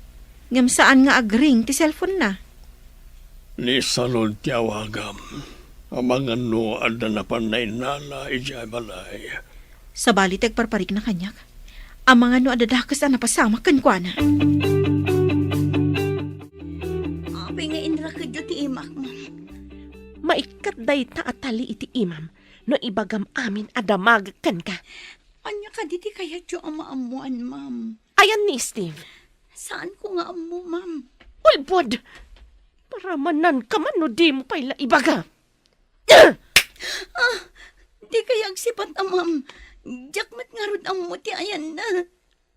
Ngem saan nga agring ti cellphone-na. Ni Salud ti awagam. Amangan no adda napan nainnala idiay balay. Sabali ti agparparikna kaniak. Amangan no adda dakes a napasamak kenkuana. Apay nga inrakedyo ti imak, ma'am? Maikkat dayta a tali iti imam no ibagam amin a damagek kenka. Ania kadi ti kayatyo a maammoan, ma'am? Ayan ni Steve. Saanko nga ammo, ma'am. Ulbod! Paramananka man no dimo pay la ibaga. Ah, dikay agsipat a, ma'am. Diak met ngarud ammo ti ayanna.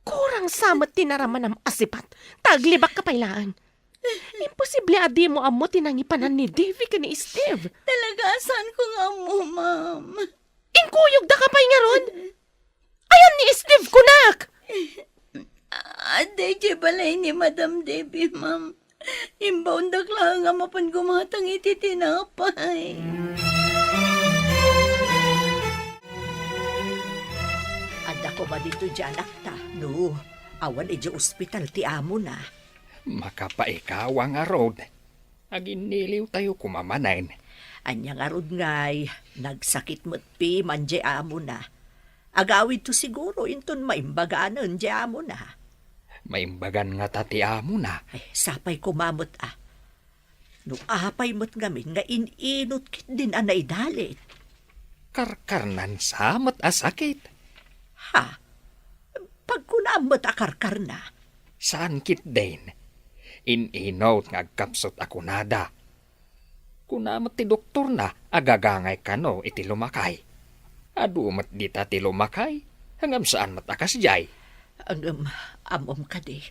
Kurang sa met ti naramanam a sipat, ta aglibakka pay laeng. Imposible a dimo ammo ti nangipanan ni Davy ken ni Steve. Talaga a saanko nga ammo, ma'am. Inkuyogdaka pay ngarud? Ayan ni Steve, kunak! Adda idiay balay ni Madam Davy, ma'am. Imbaondak laeng a mapan gumatang iti tinapay. Adda koma ditoy diay anakta, no awan idiay ospital ti amona. Makapaikawa ngarud. Aginniliwtayo koma manen. Ania ngarud ngay, nagsakit met piman diay amona. Agawidto siguro inton maimbaganen diay amona. Maimbagan ngata ti amona? Ay, sapay koma met a. No apay met ngamin nga in-inut ketdin a naidalit. Karkarnan sa met a sakit. Ha? Pagkunam met a karkarna, Saan ketdin. In-inut nga agkapsut a kunada. Kuna met ti doktorna a gagangay kano iti lumakay. Adu met dita ti lumakay, ngem saan met a kasdiay. Ngem ammom kadi,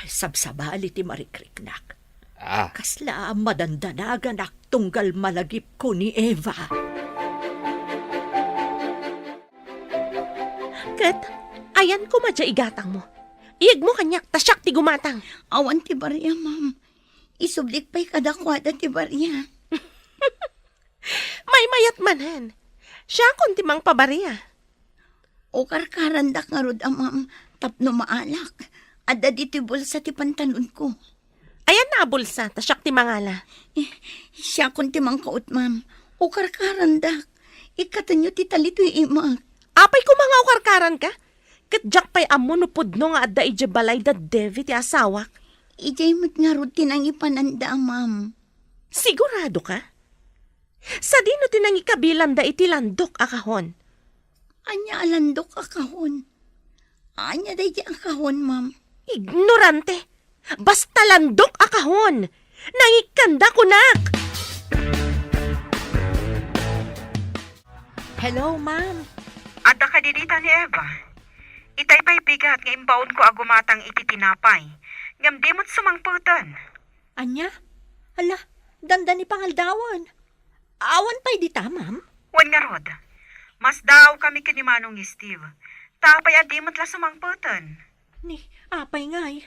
sabsabali ti marikriknak. Ah. Kasla madandanaganak tunggal malagipko ni Eva. Ket, ayan koma diay igatangmo. Iyegmo kaniak ta siak ti gumatang. Awan ti baria, ma'am. Isublik pay kadakuada ti baria. Maymayat manen. Siakon ti mangpabaria. O karkarandak ngarud a, ma'am, tapno maalak. Adda ditoy bulsa ti pantalonko. Ayanna a bulsa, ta siak ti mangala. Eh, siakon ti mangkaut, ma'am. O karkarandak. Ikkatenyo ti talitoy imak. Apay koma nga o karkaranka? Ket diak pay ammo no pudno nga adda idiay balay da Devi ti asawak. Idiay met ngarud ti nangipananda, ma'am. Sigurado ka? Sadino ti nangikabilanda iti landok a kahon? Ania a landok a kahon? Ania daydi a kahon, ma'am? Ignorante! Basta landok a kahon! Nangikkanda kunak! Hello, ma'am. Adda kadi dita ni Eva? Itay pay bigat nga imbaonko a gumatang iti tinapay, ngem di met sumangpeten. Ania? Ala, dandani pangaldawen. Awan pay dita, ma'am? Wen ngarud. Masdaawkami ken ni Manong Steve. Ta apay a di met la sumangpeten? Ni, apay ngay?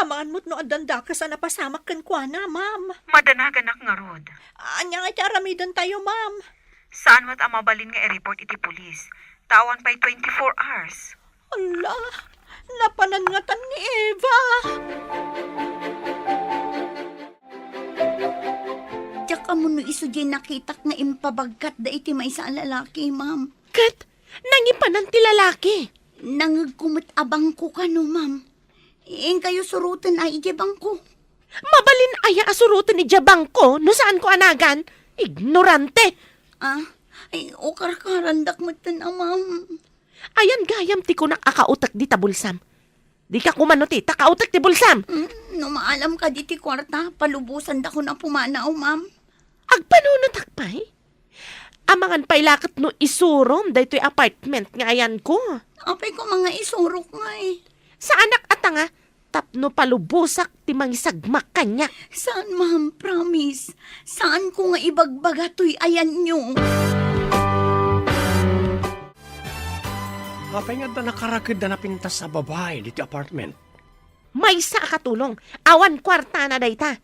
Amangan met no addan dakes a napasamak kenkuana, ma'am. Madanaganak ngarud. Ania ngay ti aramidentayo, ma'am? Saan met a mabalin nga i-report iti pulis. Ta awan pay twenty-four hours. Ala, napanan ngatan ni Eva. Diak ammo no isu diay nakitak nga impabagkatda iti maysa a lalaki, ma'am. Ket nangipanan ti lalaki. Nangegko met a bangko kano, ma'am. Inkayo suroten a idiay bangko. Mabalin aya a suroten idiay bangko no saanko a nagan? Ignorante! Ah, ay, o karkarandak metten a, ma'am. Ayan gayam ti kunak a kautek dita bulsam. Dika kumano ti, ta kautek ti bulsam. Mm, no maalam kadi ti kuarta, palubosandakon a pumanaw, ma'am. Agpanunotak pay? Amangan pay la ket no isurom daytoy apartment nga ayanko. Apay koma nga isurok ngay? Saanak a tanga, tapno palubosak ti mangisagmak kaniak. Saan, ma'am, promise. Saanko nga ibagbaga toy ayanyo. Apay nga adda nakarakedda napintas a babai ditoy apartment? Maysa a katulong, awan kuartana dayta.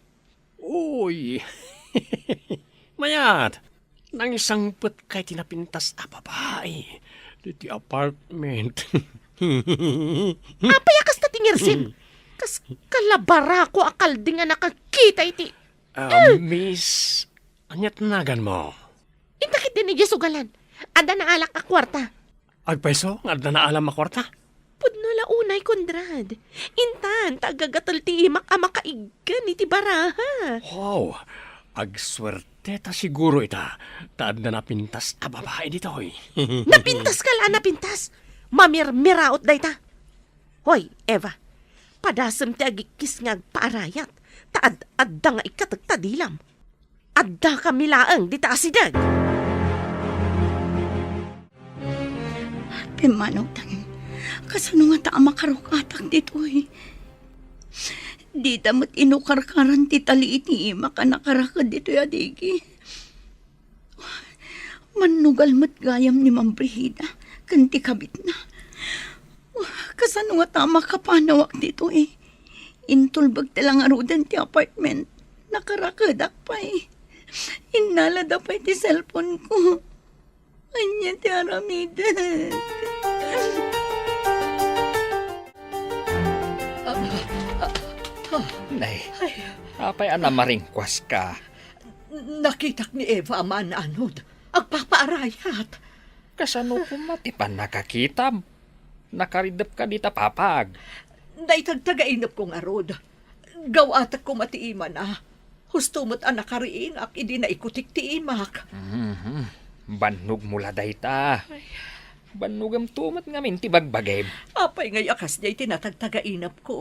Uy! Mayat, nangisangpetkay ti napintas a babai ditoy apartment. Apay a kasta ti ngirsim? Kas kalabarako a kalding a nakakita iti Ah, miss, ania ti naganmo? Inta ketdin idiay sugalan. Adda naalak a kuarta. Agpayso nga adda naalam a kuarta? Pudno la unay, Conrad. Intan, ta agagatel ti imak a makaiggan iti baraha. Wow, agsuerte ta siguro ita, ta adda napintas a babai ditoy. Napintas ka la, napintas. Mamirmiraot dayta. Hoy, Eva, padasem ti agikkis nga agpaarayat, ta ad-adda nga ikkatek ta dilam. Addakami laeng dita asideg. Pimmanawtan, kasano ngata a makarukatak ditoy? Dida met inukarkaran ti tali iti imak a nakaraked ditoy a digi. Mannugal met gayam ni Ma'am Brigida ken ti kabitna. Kasano ngata a makapanawak ditoy? Intulbek ti la ngaruden ti apartment. Nakarakedak pay. Innalada pay ti cellphone ko. Ania ti aramidek? Ah, ah, ah. Nay, ay, apay a namaringkuaska? Nakitak ni Eva a maananod. Agpapaarayat. Kasano koma ti pannakakitam? Nakaridepka dita papag. Naitagtagainepko ngarud. Gawatek koma ti imana. Husto met a nakariinak idi naikutik ti imak. Mhm. Bannogmo la dayta. Ay. Bannogemto met ngamin ti bagbagim. Apay ngay a kasdiay ti natagtagainepko?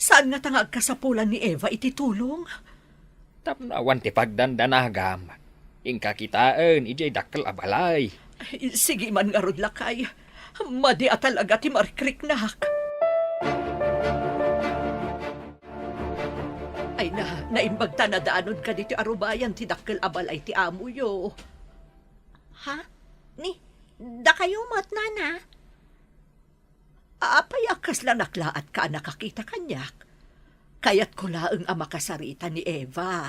Saan ngata nga agkasapulan ni Eva iti tulong? Tapno awan ti pagdandanagam, inka kitaen idiay dakkel a balay. Ay, sige man ngarud, lakay. Madi a talaga ti marikriknak. Ay na, naimbag ta nadaanonka ditoy arubayan ti dakkel a balay ti amoyo. Ha? Ni, dakayo met, nana? Apay a kasla naklaat ka a nakakita kaniak? Kayatko laeng a makasarita ni Eva.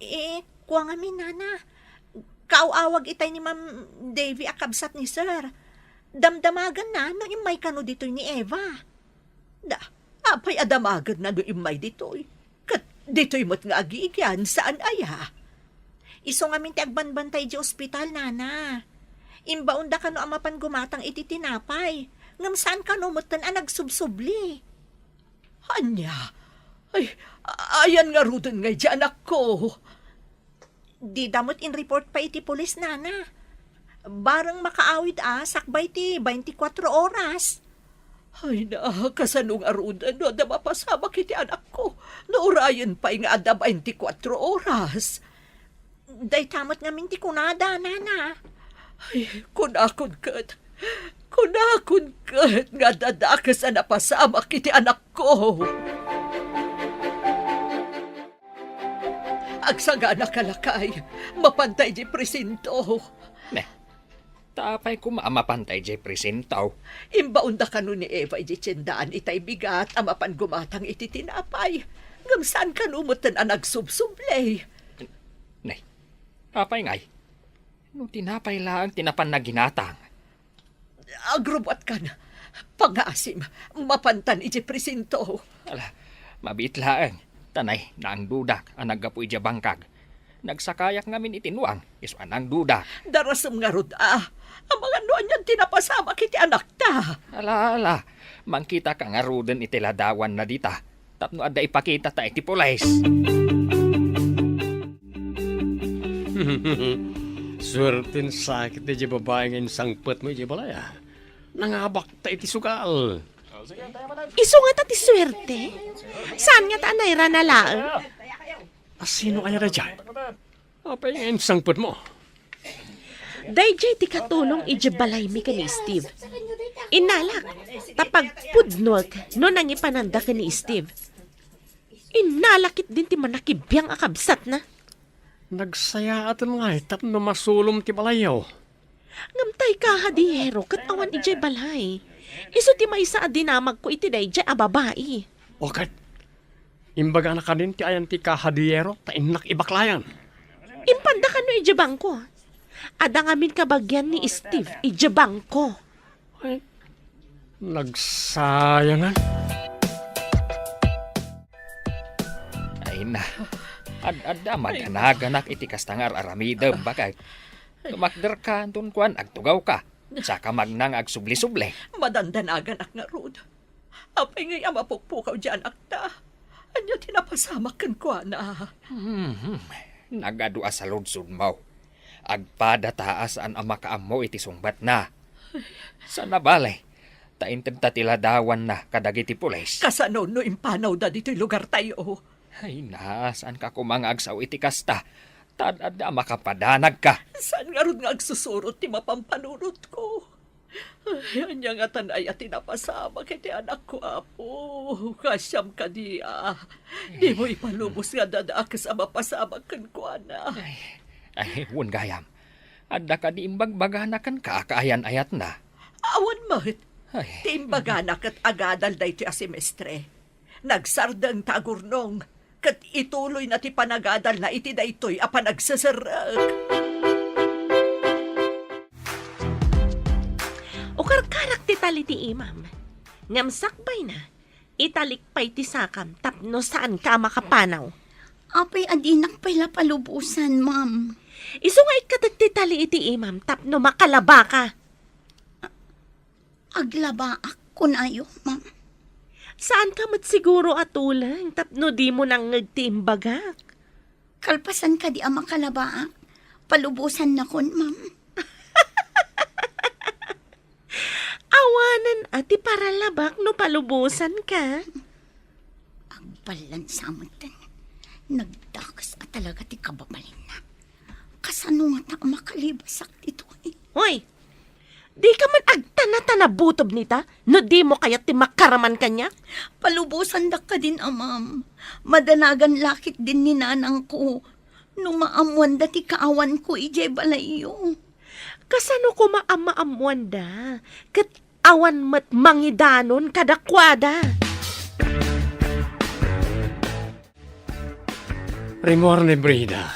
Eh, kua ngamin, nana. Kaaw-awag itay ni Ma'am Davy a kabsat ni Sir. Damdamaganna no immay kano ditoy ni Eva. Da, apay a damagenna no immay ditoy? Ket ditoy met nga agigian, saan aya? Isu ngamin ti agbanbantay idiay ospital, nana. Imbaonda kano a mapan gumatang iti tinapay, ngem saan kano metten a nagsubsubli. Ania? Ay, ayan ngaruden ngay diay anakko? Dida met in-report pay iti pulis, nana. Bareng makaawid a sakbay ti twenty-four oras. Ay na, kasano ngaruden no adda mapasamak iti anakko? No urayen pay nga adda twenty-four oras. Dayta met ngamin ti kunada, nana. Ay, kunakon ket, kunakon ket nga adda dakes a napasamak iti anakko. Agsagana ka, lakay, mapanta idiay presinto. Ne, ta apay koma a mapanta idiay presinto? Imbaonda kano ni Eva idiay tiendaan itay bigat a mapan gumatang iti tinapay. Ngem saan kano metten a nagsubsubli. Ne, apay ngay? No tinapay laeng ti napan naginatang. Agrubbuatkan. Pangngaasim, mapantan idiay presinto. Ala, mabiit laeng. Ta nay, naangdudak a naggapu idiay bangkag. Nagsakayak ngamin iti nuang, isu a naangdudak. Darasem ngarud a. Amangan no anian ti napasamak iti anakta. Ala, ala. Mangkitaka ngaruden iti ladawanna dita. Tapno adda ipakitata iti pulis. Suerten sakit daydiay babai nga insangpetmo idiay balay, a. Nangabakta iti sugal. Isu ngata ti suerte? Saan ngata a nairana laeng? A, sino aya daydiay? Apay nga insangpetmo? Daydiay ti katulong idiay balaymi ken ni Steve. Innalak, ta pagpudnoek no nangipananda ken ni Steve. Innalak ketdin ti manakibiang a kabsatna. Nagsayaatem ngay tapno masulom ti balayyo. Ngem tay kahadiyero ket awan idiay balay. Isu ti maysa a dinamagko iti daydiay a babai. O ket, imbagana kadin ti ayan ti kahadiyero ta innak ibaklayan. Impanda kano idiay bangko. Adda ngamin kabagian ni Steve idiay bangko. Ay, nagsayangan. Ay na, ad-adda madanaganak iti kasta nga ar-aramidem, bakay. Tumakderka, anton kuan, agtugawka. Saka magna nga agsubli-subli. Madandanaganak ngarud. Apay ngay a mapukpukaw diay anakta? Ania ti napasamak kenkuana? Hmm, nagadu a saludsodmo. Agpada ta a saan a makaammo iti sungbatna. Saan a bale, ta intedta ti ladawanna kadagiti pulis. Kasano no impanawda ditoy lugartayo? Ay na, saanka koma nga agsao iti kasta. Ta ad-adda a makapadanagka. Saan ngarud nga agsusurot ti mapanpanunotko? Ay, ania ngatan aya ti napasamak iti anakko, Apo? Kasiam kadi a dimo ipalubos nga adda dakes a mapasamak kenkuana. Ay, ay, wen gayam. Adda kadi imbagbagana kenka a kaayan-ayatna? Awan met. Ay. Ti imbagana ket agadal daytoy a semestre. Nagsardeng ta agurnong, ket ituloyna ti panagadalna iti daytoy a panagseserrek. Ukarkarak ti tali ti imam, ngem sakbayna, italik pay ti sakam tapno saanka a makapanaw. Apay a dinak pay la palubosan, ma'am? Isu nga ikkatek ti tali iti imam tapno makalabaka. Aglabaak, kunayo, ma'am. Saanka met siguro a tuleng tapno dimo nangngeg ti imbagak? Kalpasan kadi a makalabaak, palubosannakon, ma'am. Awanen a ti paralabak no palubosanka. Pallansa metten. Nagdakes a talaga ti kababalinna. Kasano ngata a makalibasak ditoy? Hoy! Dika man agtana-tana butob nita, no dimo kayat ti makaraman kaniak? Palubosandak kadin, amam. Madanagan la ketdin ni nanangko no maammoanda ti kaawanko idiay balayyo. Kasano koma a maammoanda? Ket awan met mangidanon kadakuada. Rimmuar ni Brida.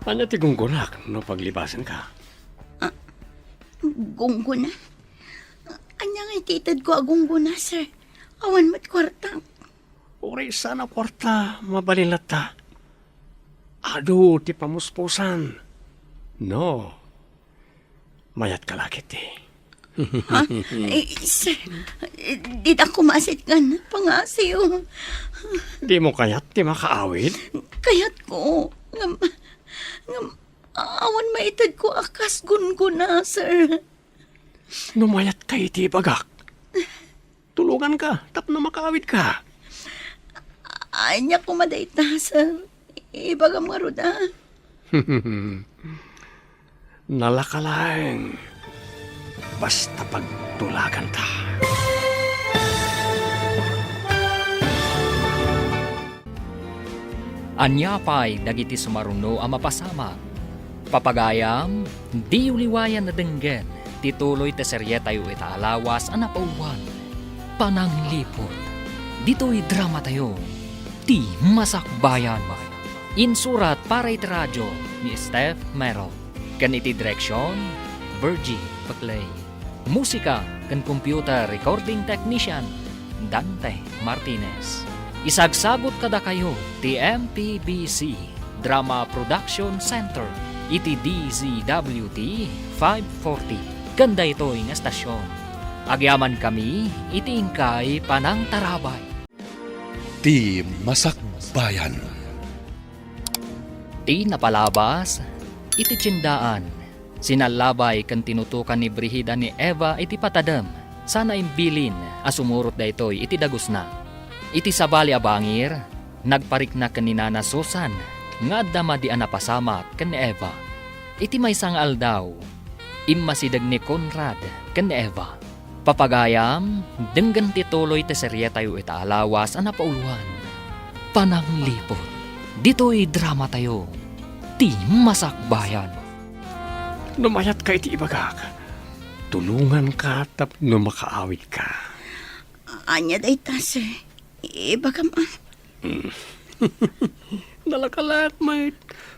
Ania ti gunggonak no paglibasenka? Ah, gunggona? Ania ngay ti itedko a gunggona, sir? Awan met kuarta. Uray saan a kuarta, mabalin latta. Adu ti pamuspusan. No, mayatka la ketdi. Ha? Eh, sir, dita kumasit ngan pangasiw. Dimo kayat ti makaawid? Kayatko. Ngem, ngem, awan maitedko a kas gunggona, sir. No mayatka iti ibagak, tulonganka tapno makaawidka. Ania koma dayta, sir? Ibagam ngarud, a. Nalaka laeng, basta pagtulaganta. Ania pay dagiti sumaruno a mapasamak? Papagayam, diyo liwayan a denggen ti tuloy ti serietayo ita a lawas a napauluan, Panangliput. Ditoy dramatayo, Ti Masakbayan. Insurat para iti radio ni Steph Mero, ken iti direksion, Virgie Paclay. Musika ken computer recording technician, Dante Martinez. Isagsagut kadakayo ti M P B C Drama Production Center iti D Z W T five forty ken daytoy nga estasion. Agyamankami iti inkay panangtarabay. Ti Masakbayan. Ti napalabas iti tiendaan, sinallabay ken tinutokan ni Brigida ni Eva iti patadem, sana imbilin a sumurot daytoy iti dagusna. Iti sabali a bangir, nagparikna ken ni Nana Susan nga adda madi a napasamak ken ni Eva. Iti maysa nga aldaw, immasideg ni Conrad ken ni Eva. Papagayam, denggen ti tuloy ti serietayo ita a lawas a napauluan, Panangliput. Ditoy dramatayo, Ti Masakbayan. No mayatka iti ibagak, tulonganka tapno makaawidka. Ania dayta, sir? Ibagam, a. Hmm. Nalaka laeng met,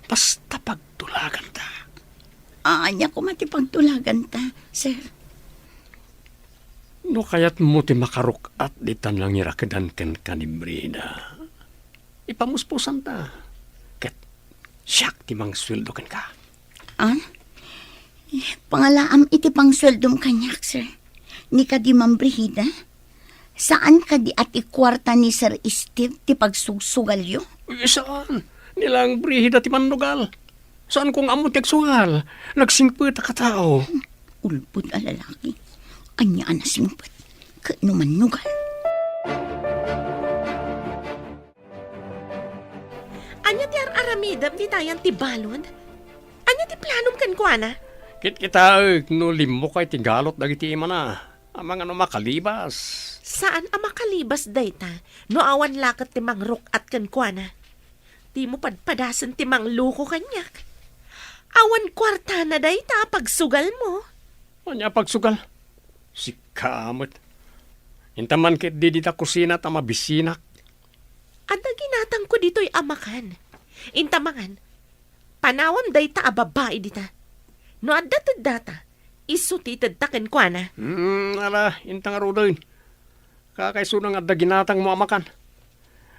basta pagtulaganta. Ania koma ti pagtulaganta, sir? No kayatmo ti makaruk-at dita nangirakedan kenka ni Brida, ipamuspusanta, ket siak ti mangsueldo kenka. Ah? Pangalaam iti pangsueldom kaniak, sir. Ni kadi, Ma'am Brigida? Saan kadi a ti kuarta ni Sir Steve ti pagsugsugalyo? Uy, saan. Ni lang Brigida ti mannugal. Saanko nga ammo ti agsugal. Nagsingpet a katao. Ulbod a lalaki. Ania a nasingpet? Ket no mannugal? Ania ti ar-aramidem ditayan ti balud? Ania ti planom kenkuana? Kitkitaek no limmukay ti galot dagiti imana. Amangan no makalibas. Saan a makalibas dayta no awan la ket ti mangruk-at kenkuana. Dimo padpadasen ti mangloko kaniak. Awan kuartana dayta a pagsugalmo. Ania a pagsugal? Sika met. Inta man ketdi dita kusina ta mabisinak. Adda ginatangko ditoy a makan. Inta mangan. Panawam dayta a babai dita. No adda teddata, isu ti itedta kenkuana. Hmm, ala, inta ngaruden. Kakaisuna nga adda ginatangmo a makan.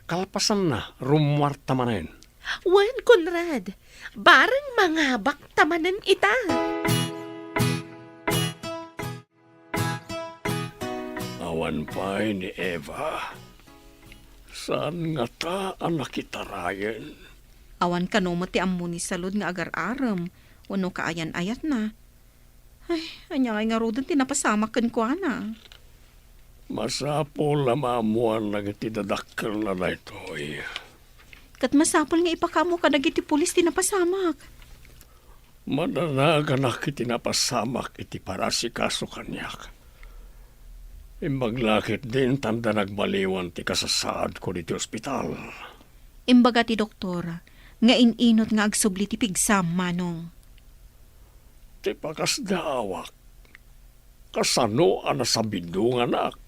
Kalpasanna, rummuarta manen. Wen, Conrad, bareng mangabakta manen ita. Awan pay ni Eva. Saan ngata a nakitarayen? Awan kano met ti ammo ni Salud nga agar-arem wenno kaayan-ayatna. Ay, ania ngay ngaruden ti napasamak kenkuana? Masapul a maammuan dagiti dadakkelna daytoy. Ket masapul nga ipakaammo kadagiti pulis ti napasamak. Madanaganak iti napasamak iti parasikaso kaniak. Imbag la ketdi intanda nagbaliwan ti kasasaadko ditoy ospital. Imbaga ti doktor nga in-inut nga agsubli ti pigsam, Manong. Ti pakasdaawak, kasano a nasabidonganak?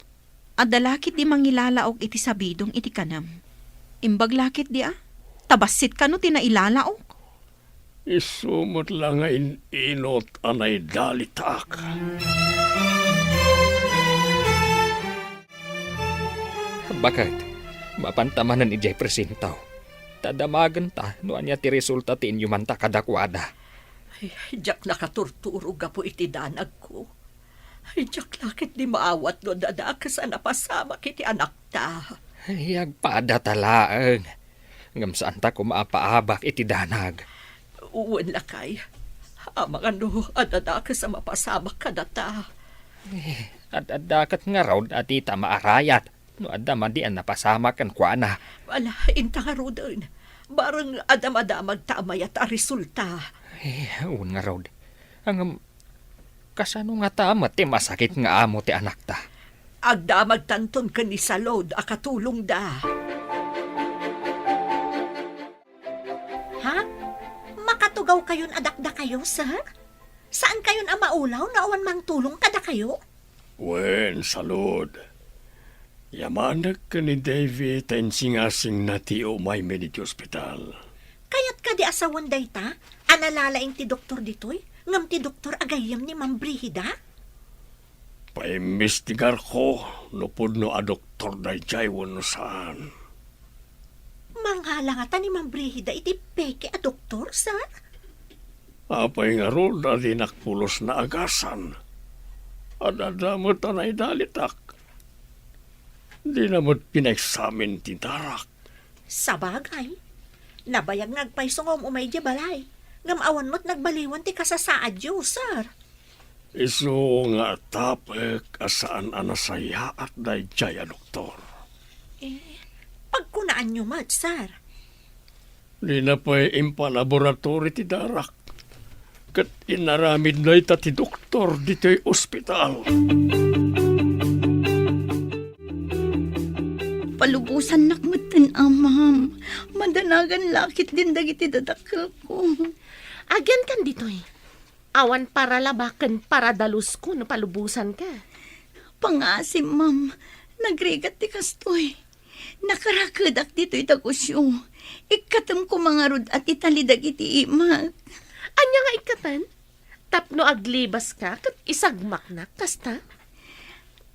Adda la ketdi mangilalaok iti sabidong iti kanem. Imbag la ketdi a, ta bassit kano ti nailalaok. Isu met la nga in-inut a naidalitak. Baket, mapanta manen idiay presinto. Ta damagenta no ania ti resulta ti inyumanta kadakuada. Ay, diak nakaturturo gapu iti danagko. Ay, diak la ketdi maawat no adda dakes a napasamak iti anakta. Ay, agpadata laeng. Ngem saanta koma a paabak iti danag. Wen lakay, amangan no adda dakes a mapasamak kadata. Eh, ad-adda ket ngarud a dita maarayat no adda madi a napasamak kenkuana. Ala, inta ngaruden. Bareng adda madamagta a mayat a resulta. Eh, wen ngarud. Ngem, kasano ngata met ti masakit nga amo ti anakta? Agdamagtanton ken ni Salud a katulongda. Ha? Makatugawkayon a dakdakayo, sir? Saankayon a maulaw no awan mangtulong kadakayo? Wen, Salud. Yamanek ken ni Davy ta insingasingna ti umaymi ditoy ospital. Kayat kadi a sawen dayta a nalalaing ti doktor ditoy, ngem ti doktor a gayyem ni Ma'am Brigida? Paimbestigarko no pudno a doktor daydiay wenno saan. Mangala ngata ni Ma'am Brigida iti peke a doktor, sir? Apay ngarud a dinak pulos naagasan? Ad-adda met a naidalitak. Dina met pinaeksamin ti darak. Sabagay, nabayag nga agpayso nga um-umay idiay balay, ngem awan met nagbaliwan ti kasasaadyo, sir. Isu nga atapek a saan a nasayaat daydiay a doktor. Eh, pagkunaanyo met, sir. Dina pay impalaboratory ti darak, ket inaramid dayta ti doktor ditoy ospital. Palubosannak metten, a, ma'am. Madanagan la ketdin dagiti dadakkelko. Agiankan ditoy. Awan paralaba ken paradalusko no palubosanka. Pangaasim, ma'am. Nagrigat ti kastoy. Nakarakedak ditoy dagusyo. Ikkatem koma ngarud a ti tali dagiti imak. Ania nga ikkaten? Tapno aglibaska ket isagmaknak, kasta?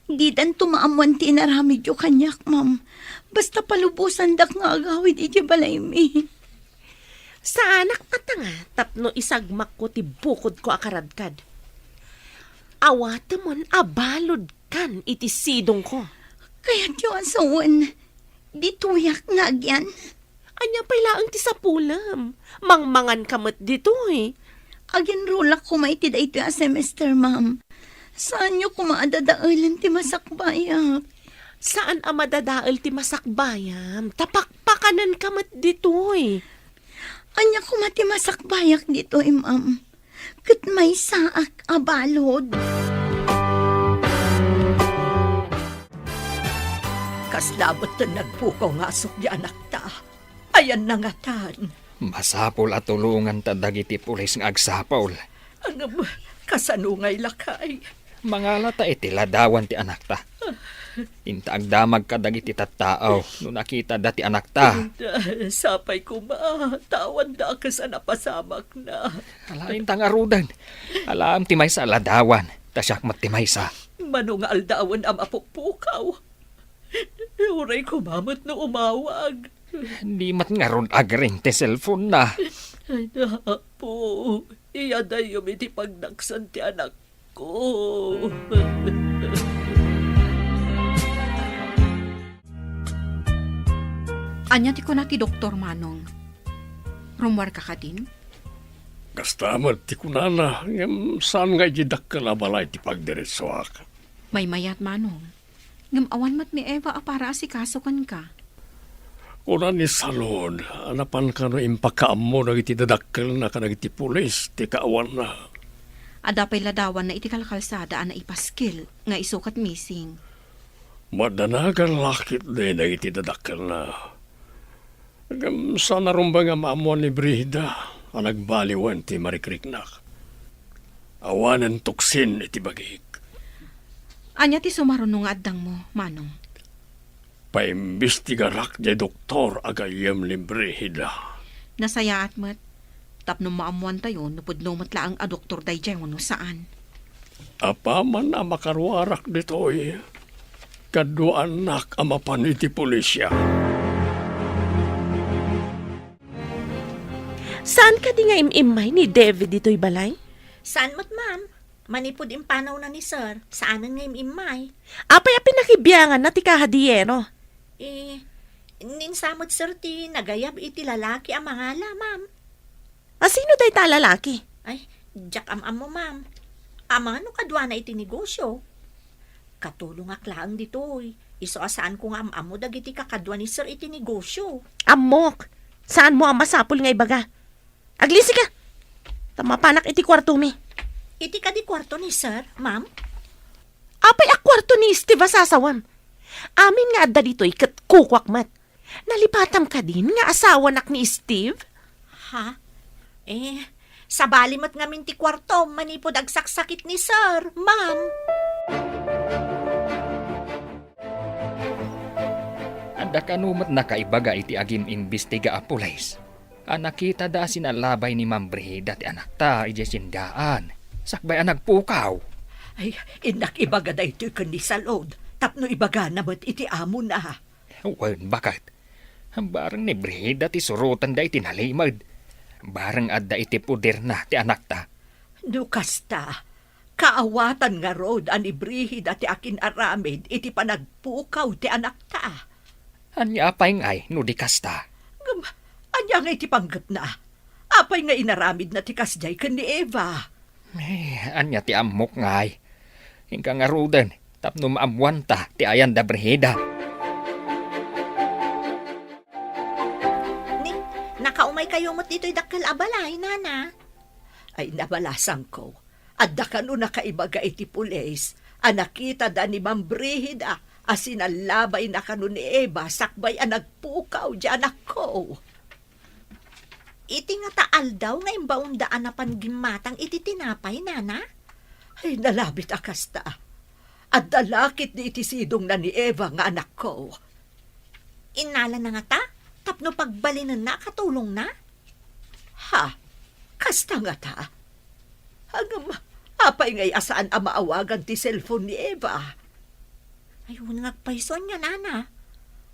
Didanto maammoan ti inaramidyo kaniak, ma'am. Basta palubosandak nga agawid idiay balaymi. Saanak a tanga tapno isagmakko ti bukodko a karadkad. Awatemon a baludkan iti sidongko. Kayatyo a sawen, ditoyak nga agian. Ania pay laeng ti sapulem? Mangmanganka met ditoy. Aginrulak koma iti daytoy a semester, ma'am. Saanyo koma a dadaelen ti masakbayak. Saan a madadael ti masakbayam, ta pakpakanenka met ditoy. Ania koma ti masakbayak ditoy, ma'am? Ket maysaak a balud. Kasla met ti nagpukaw nga asukdi anakta. Ayanna ngatan. Masapul a tulonganta dagiti pulis nga agsapul. Ngem, kasano ngay lakay? Mangalata iti ladawan ti anakta. Inta agdamag kadagiti tattao no nakitada ti anakta. Inta, sapay koma, ta awan dakes a napasamakna. Ala, inta ngaruden. Alaem ti maysa a ladawan, ta siak met ti maysa. Mano nga aldawen a mapupukaw? Uray koma met no umawag. Di met ngarud agring ti cellphone na. Ay, Apo, iyadayom iti pagdaksan ti anakko. Ania ti kuna ti doktor, Manong? Rummuarka kadin? Kasta met ti kunana, ngem saan nga idiay dakkel a balay ti pagdiretsuak. Maymayat, Manong. Ngem awan met ni Eva a para asikaso kenka. Kuna ni Salud a napan kano impakaammo dagiti dadakkelna kadagiti pulis ti kaawanna. Adda pay ladawanna iti kalkalsada a naipaskil nga isu ket missing. Madanagan la ketdi dagiti dadakkelna. Ngem saan a rumbeng a maammuan ni Brigida a nagbaliwen ti marikriknak. Awanen tuksin iti bagik. Ania ti sumaruno nga addangmo, Manong? Paimbestigarak diay doktor a gayyem ni Brigida. Nasayaat met. Tapno maammuantayo no pudno met laeng a doktor daydiay wenno saan. Apaman a makaruarak ditoy, kaduaannak a mapan iti pulisya. Saan kadi nga im-immay ni David ditoy balay? Saan met, ma'am. Manipud impanawna ni Sir, saanen nga im-immay. Apay a pinakibianganna ti kahadiyero? Eh, ninsa met, Sir, ti nagayab iti lalaki a mangala, ma'am. A sino dayta a lalaki? Ay, diak am-ammo, ma'am. Amangan no kaduana iti negosyo. Katulongak laeng ditoy. Isu a saanko nga am-ammo dagiti kakadua ni Sir iti negosyo. Ammok. Saanmo a masapul nga ibaga. Aglisika! Ta mapanak iti kuartomi. Iti kadi kuarto ni Sir, ma'am? Apay a kuarto ni Steve a sasawam? Amin nga adda ditoy ket kukuak met. Nalipatam kadin nga asawanak ni Steve? Ha? Eh, sabali met ngamin ti kuarto manipud agsaksakit ni Sir, ma'am. Adda kano met nakaibaga iti agim-imbestiga a pulis a nakitada a sinalabay ni Ma'am Brigida ti anakta idiay sindaan, sakbay a nagpukaw. Ay, innak ibaga daytoy ken ni Salud, tapno ibagana met iti amona. Wen, baket. Bareng ni Brigida ti surotenda iti nalimed. Bareng adda iti poderna ti anakta. No kasta, kaawatan ngarud a ni Brigida ti akin-aramid iti panagpukaw ti anakta. Ania pay ngay no di kasta? Ngem, ania ngay ti panggepna? Apay nga inaramidna ti kasdiay ken ni Eva? Eh, ania ti ammok ngay? Inka ngaruden tapno maammuanta ti ayan da Brigida. Ni, nakaumaykayo met ditoy dakkel a balay, nana? Ay, nabalasangko. Adda kano nakaibaga iti pulis a nakitada ni Ma'am Brigida a sinalabayna kano ni Eva sakbay a nagpukaw diay anakko. Iti ngata aldaw nga imbaonda a napan gimmatang iti tinapay, nana? Ay, nalabit a kasta. Adda la ketdi iti sidongna ni Eva nga anakko. Innalana ngata tapno pagbalinenna a katulongna? Ha? Kasta ngata? Ngem, apay ngay a saan a maawagan ti cellphone ni Eva? Ay, wen nga agpayso ania, nana.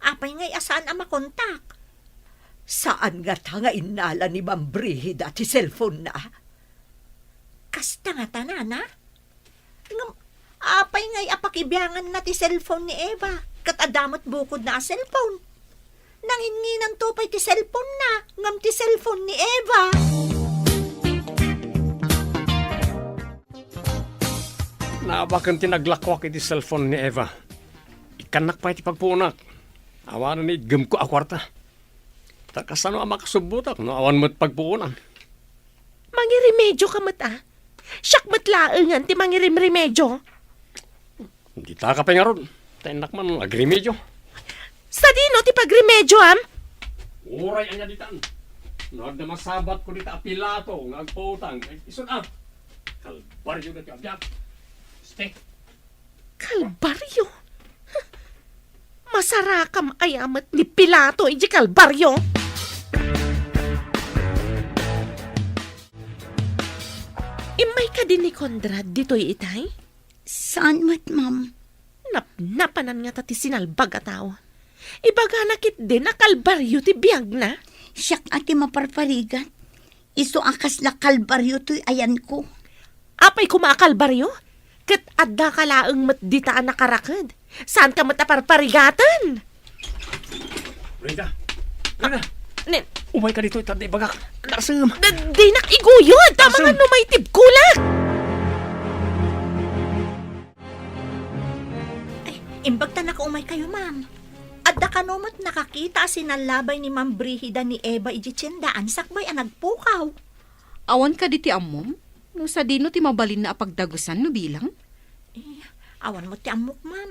Apay ngay a saan a makontak? Saan ngata nga innala ni Ma'am Brigida ti cellphone-na? Kasta ngata, nana? Ngem, apay ngay a pakibianganna ti cellphone ni Eva? Ket adda met bukodna a cellphone. Nanginnginanto pay ti cellphone-na, ngem ti cellphone ni Eva. Naabaken ti naglakuak iti cellphone ni Eva. Ikkannak pay ti pagpuonak. Awanen ni iggemko a kuarta. Ta kasano a makasubbotak no awan met pagpuonan? Mangirimedioka met, a? Siak met laengen ti mangirimremedio. Ditaka pay ngarud. Ta innak man agremedio. Sadino ti pagremedioam? Uray ania ditan. No adda masabatko dita a Pilato nga agpautang, ay, isun a. Kalbaryo dati a biag. Ste. Kalbaryo? Masarakam aya met ni Pilato idiay Kalbaryo? Immay kadi ni Conrad ditoy itay? Saan met, ma'am? Napnapanan ngata ti sinalbag a tao. Ibagana ketdin a Kalbaryo ti biagna. Siak a ti maparparigat. Isu a kasla Kalbaryo toy ayanko. Apay koma a Kalbaryo? Ket addaka laeng met dita a nakaraked. Saanka met a parparigaten. Rita! Rita! Nen. Umayka ditoy, ta adda ibagak. Narsem! Da-, dinak iguyod! Tama nga no maitibkolak! Ay, Imbag ta nakaumaykayo, ma'am. Adda kano met nakakita a sinallabay ni Ma'am Brigida ni Eva idiay tiendaan sakbay a nagpukaw? Awan kadi ti ammom? No sadino ti mabalinna a pagdagusan no bilang? Eh, awan met ti ammok, ma'am.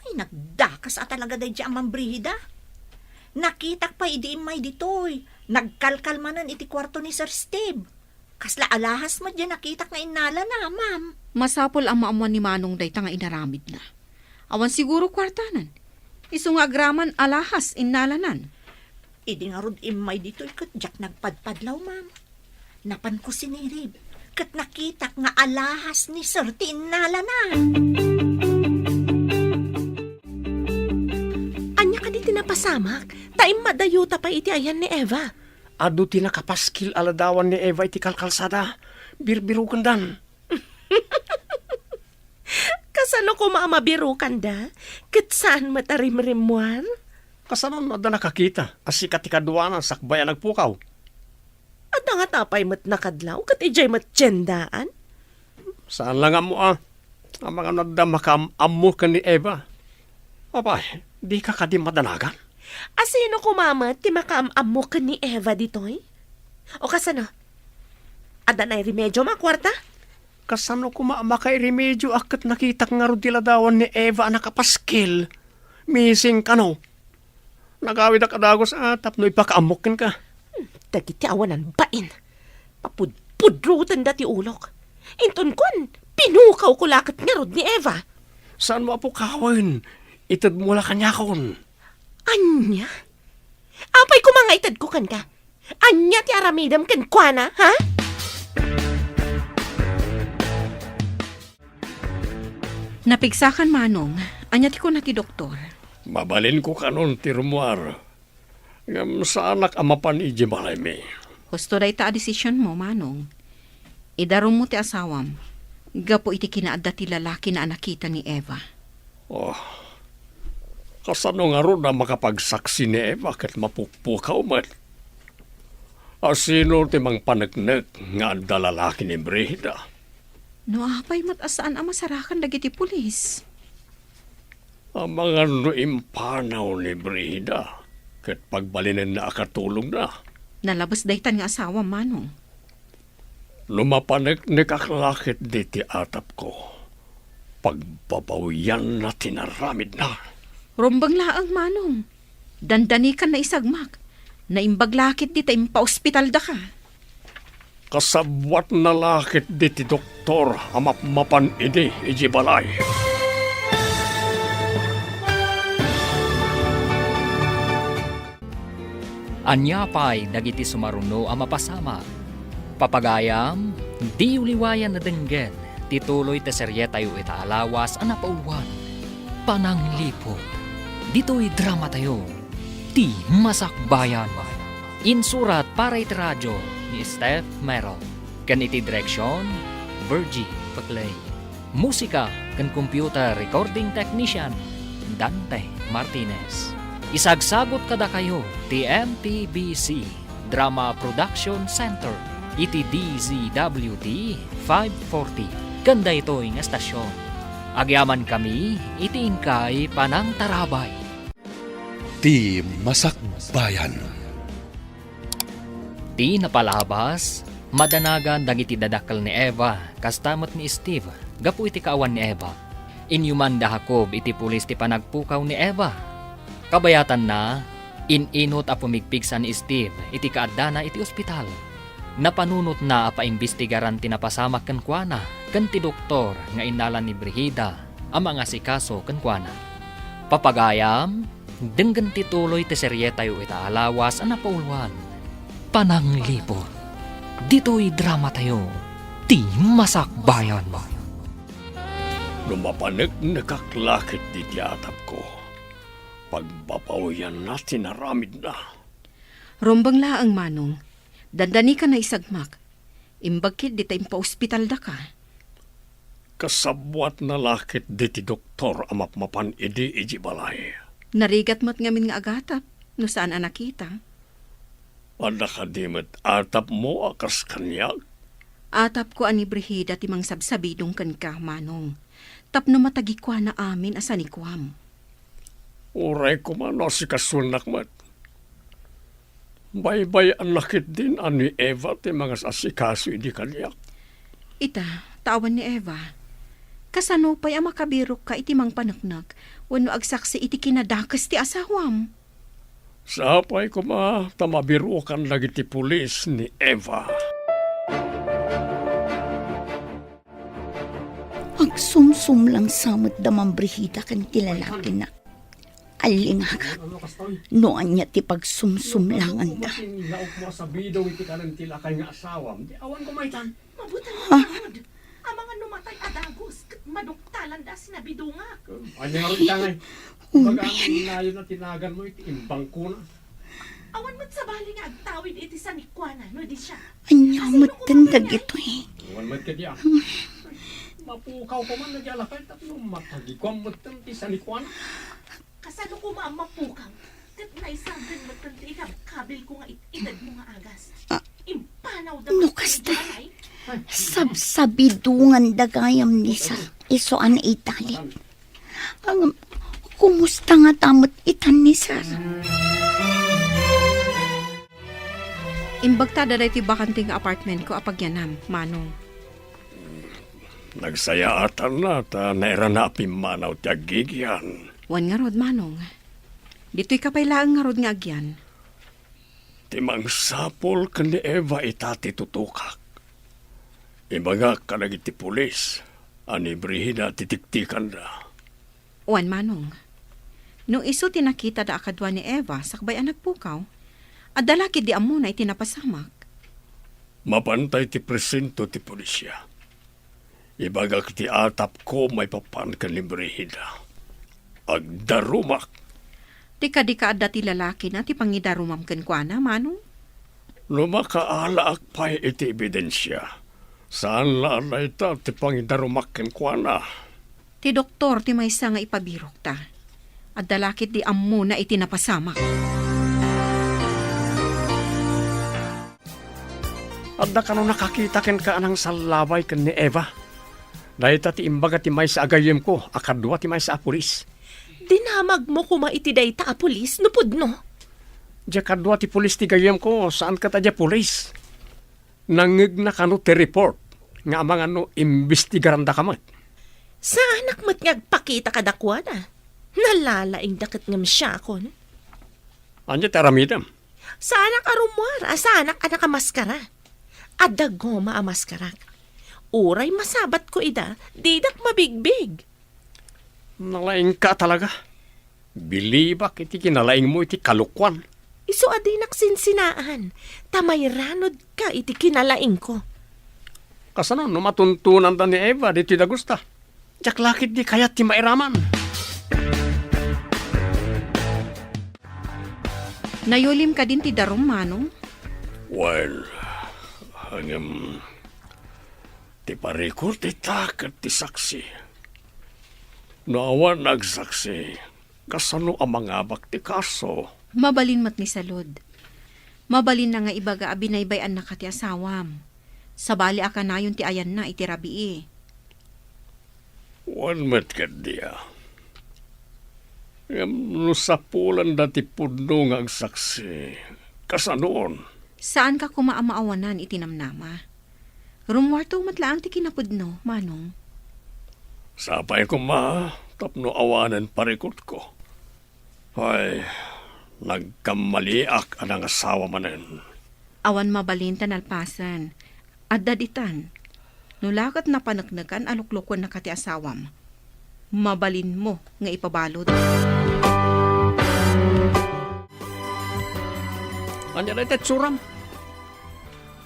Ay, nagdakas a talaga daydiay a Ma'am Brigida. Nakitak pay idi immay ditoy. Nagkalkal manen iti kuarto ni Sir Steve. Kasla alahas met diay nakitak nga innalana, ma'am. Masapul a maammuan ni Manong dayta nga inaramidna. Awan siguro kuartanan. Isu nga agraman alahas innalanan. Idi ngarud immay ditoy ket diak nagpadpadlaw, ma'am. Napanko sinirib, ket nakitak nga alahas ni Sir ti innalana. Ania kadi ti napasamak? Ta immadayuta pay iti ayan ni Eva. Adu ti nakapaskil a ladawan ni Eva iti kalkalsada. Birbirukendan. Kasano koma a mabirukanda? Ket saan met a rimrimmuar? Kasano no adda nakakita a sika ti kaduana sakbay a nagpukaw? Adda ngata pay met nakadlaw ket idiay met tiendaan? Saan la nga ammo a, amangan no adda makaam-ammo ken ni Eva. Apay, dika kadi madanagan? A sino koma met ti makaam-ammo ken ni Eva ditoy? O kasano? Adda nairimediom a kuarta? Kasano koma a makairemedioak ket nakitak ngarud ti ladawan ni Eva a nakapaskil? Missing kano? Nagawidak a dagus a tapno ipakaammok kenka. Hmm, dagiti awanan bain. Papudpudrotenda ti ulok. Inton kuan, pinukawko la ket ngarud ni Eva. Saanmo a pukawen? Itedmo la kaniakon. Ania? Apay koma nga itedko kenka? Ania ti aramidem kenkuana, ha? Napigsakan, Manong. Ania ti kuna ti doktor? Mabalinko kanon ti rummuar. Ngem saanak a mapan idiay balaymi. Husto dayta a desisionmo, Manong. Idarummo ti asawam gapu iti kinaadda ti lalakina a nakita ni Eva. Oh, kasano ngarud a makapagsaksi ni Eva ket mapukpukaw met? A sino ti mangpaneknek nga adda lalaki ni Brigida? No apay met a saan a masarakan dagiti pulis? Amangan no impanaw ni Brigida ket pagbalinenna a katulongna. Nalabes daytan nga asawam, Manong. No mapaneknekak la ketdi ti atapko, pagbabawianna ti naramidna. Rumbeng laeng, Manong. Dandanikan naisagmak. Naimbag la ketdi ta impaospitaldaka. Kasabwatna la ketdi ti doktor a mapmapan idi idiay balay. Ania pay dagiti sumaruno a mapasamak? Papagayam, diyo liwayan a denggen ti tuloy ti serietayo ita a lawas a napauluan, Panangliput. Ditoy dramatayo, Ti Masakbayan. Insurat para iti radio ni Steph Mero, ken iti direksion, Virgie Paclay. Musika ken computer recording technician, Dante Martinez. Isagsagut kadakayo ti M P B C Drama Production Center iti D Z W T five forty ken daytoy nga estasion. Agyamankami iti inkay panangtarabay. Ti Masakbayan. Ti napalabas, madanagan dagiti dadakkel ni Eva, kasta met ni Steve, gapu iti kaawan ni Eva. Inyuman da Jacob iti pulis ti panagpukaw ni Eva. Kabayatanna, in-inut a pumigpigsa ni Steve iti kaaddana iti ospital. Napanunotna a paimbestigaran ti napasamak kenkuana ken ti doktor nga innala ni Brigida a mangasikaso kenkuana. Papagayam, denggen ti tuloy ti serietayo ita a lawas a napauluan, Panangliput. Ditoy dramatayo, Ti Masakbayan. No mapaneknekak la ketdi ti atapko, pagbabawianna ti naramidna. Rumbeng laeng, Manong. Dandanikan naisagmak. Imbag ketdi ta impaospitaldaka. Kasabwatna la ketdi ti doktor a mapmapan idi idiay balay. Narigat met ngamin nga agatap no saan a nakita. Adda kadi met atapmo a kas kaniak? Atapko a ni Brigida ti mangsabsabidong kenka, Manong. tapno matagikuana amin a sanikuam. Uray koma no asikasoennak met. Baybay-anna ketdin a ni Eva ti mangas-asikaso idi kaniak. Ita, ta awan ni Eva. Kasano pay a makabirokka iti mangpaneknek wenno agsaksi iti kinadakes ti asawam? Sapay koma ta mabirokan dagiti pulis ni Eva. Agsumsumlang sa met da Ma'am Brigida ken ti lalakina. Allingagak no ania ti pagsumsumlanganda. Laok mo a sabidong iti kanen ti lakay nga asawam. Di awan ko maitan. Mabuti Ha? Lord. Amangan no matay a dagus, ket maduktalan da a sinabidongak. Ania nga ron itangay? Baga amin nayon a tinagan mo iti imbangkona. Awan met sabali nga agtawid iti sanikuana no di siya. Ania Kasino met koma ten kaniay? Dagitoy? Awan met kadi ah. Mapukaw ko man na di alakay tapno matagikuam met ten ti sanikuana. Kasano koma a mapukaw? Ket naisagden met ten ti ikabkabil ko nga it-ited mo nga agas. Ah, Impanaw da no met kasta, iti alay. Sabsabidongan da gayam ni Sir. Isu a naitalit. Ang, kumusta nga ta met itan ni Sir? Imbagta da daytoy bakante nga apartment ko a pagyanam, Manong. Nagsayaatanna ta nairana a pimmanaw ti aggigyan. Wen ngarud, Manong. Ditoy ka pay laeng ngarud nga agyan. Ti mangsapul ken ni Eva ita ti tutokak. Ibagak kadagiti pulis a ni Brigida ti tiktikanda. Wen, Manong. No isu ti nakitada a kadua ni Eva sakbay a nagpukaw, adda la ketdi ammona iti napasamak. Mapantay ti presento ti polisia. Ibagak ti atapko maipapan ken ni Brigida. Agdarumak. Ti kadi ka adda ti lalakina ti pangidarumam kenkuana, Manong? No makaalaak pay iti ebidensia, saan la a dayta ti pangidarumak kenkuana. Ti doktor ti maysa nga ipabirokta. Adda la ketdi ammona iti napasamak. Adda kano nakakita kenka a nangsallabay ken ni Eva? Dayta ti imbaga ti maysa a gayyemko a kadua ti maysa a pulis. Dinamagmo koma iti dayta a pulis no pudno? Dia kadua ti pulis ti gayyemko, saan ket a dia pulis. Nangngegna kano ti report nga amangan no imbestigarandaka met. Saanak met nga agpakita kadakuada. Nalalaingda ket ngem siakon. Ania ti aramidem? Saanak a rummuar a saanak a nakamaskara. Adda goma a maskarak. Uray masabatko ida, didak mabigbig. Nalaingka talaga. Bilibak iti kinalaingmo iti kalokuan. Isu a dinak sinsinaan, ta mairanudka iti kinalaingko. Kasano no matuntonanda ni Eva ditoy dagusta? Diak la ketdi kayat ti mairaman. Nayulim kadin ti darum, Manong? Well, ngem, ti parikut ita ket ti saksi. No awan nagsaksi, kasano a mangabak ti kaso? Mabalin met ni Salud. Mabalinna nga ibaga a binaybay-annaka ti asawam. Sabali a kanayon ti ayanna iti rabii. Wen met ketdi a. Ngem no sapulanda ti pudno nga agsaksi, kasanoon? Saanka koma a maawanan iti namnama. Rummuarto met laeng ti kinapudno, Manong. Sapay koma tapno awanen parikutko. Ay, nagkammaliak a nangasawa manen. Awan mabalin ta nalpasen. Adda ditan. No la ket napaneknekan a luklukuennaka ti asawam, mabalinmo nga ipabalud. Ania dayta itsuram?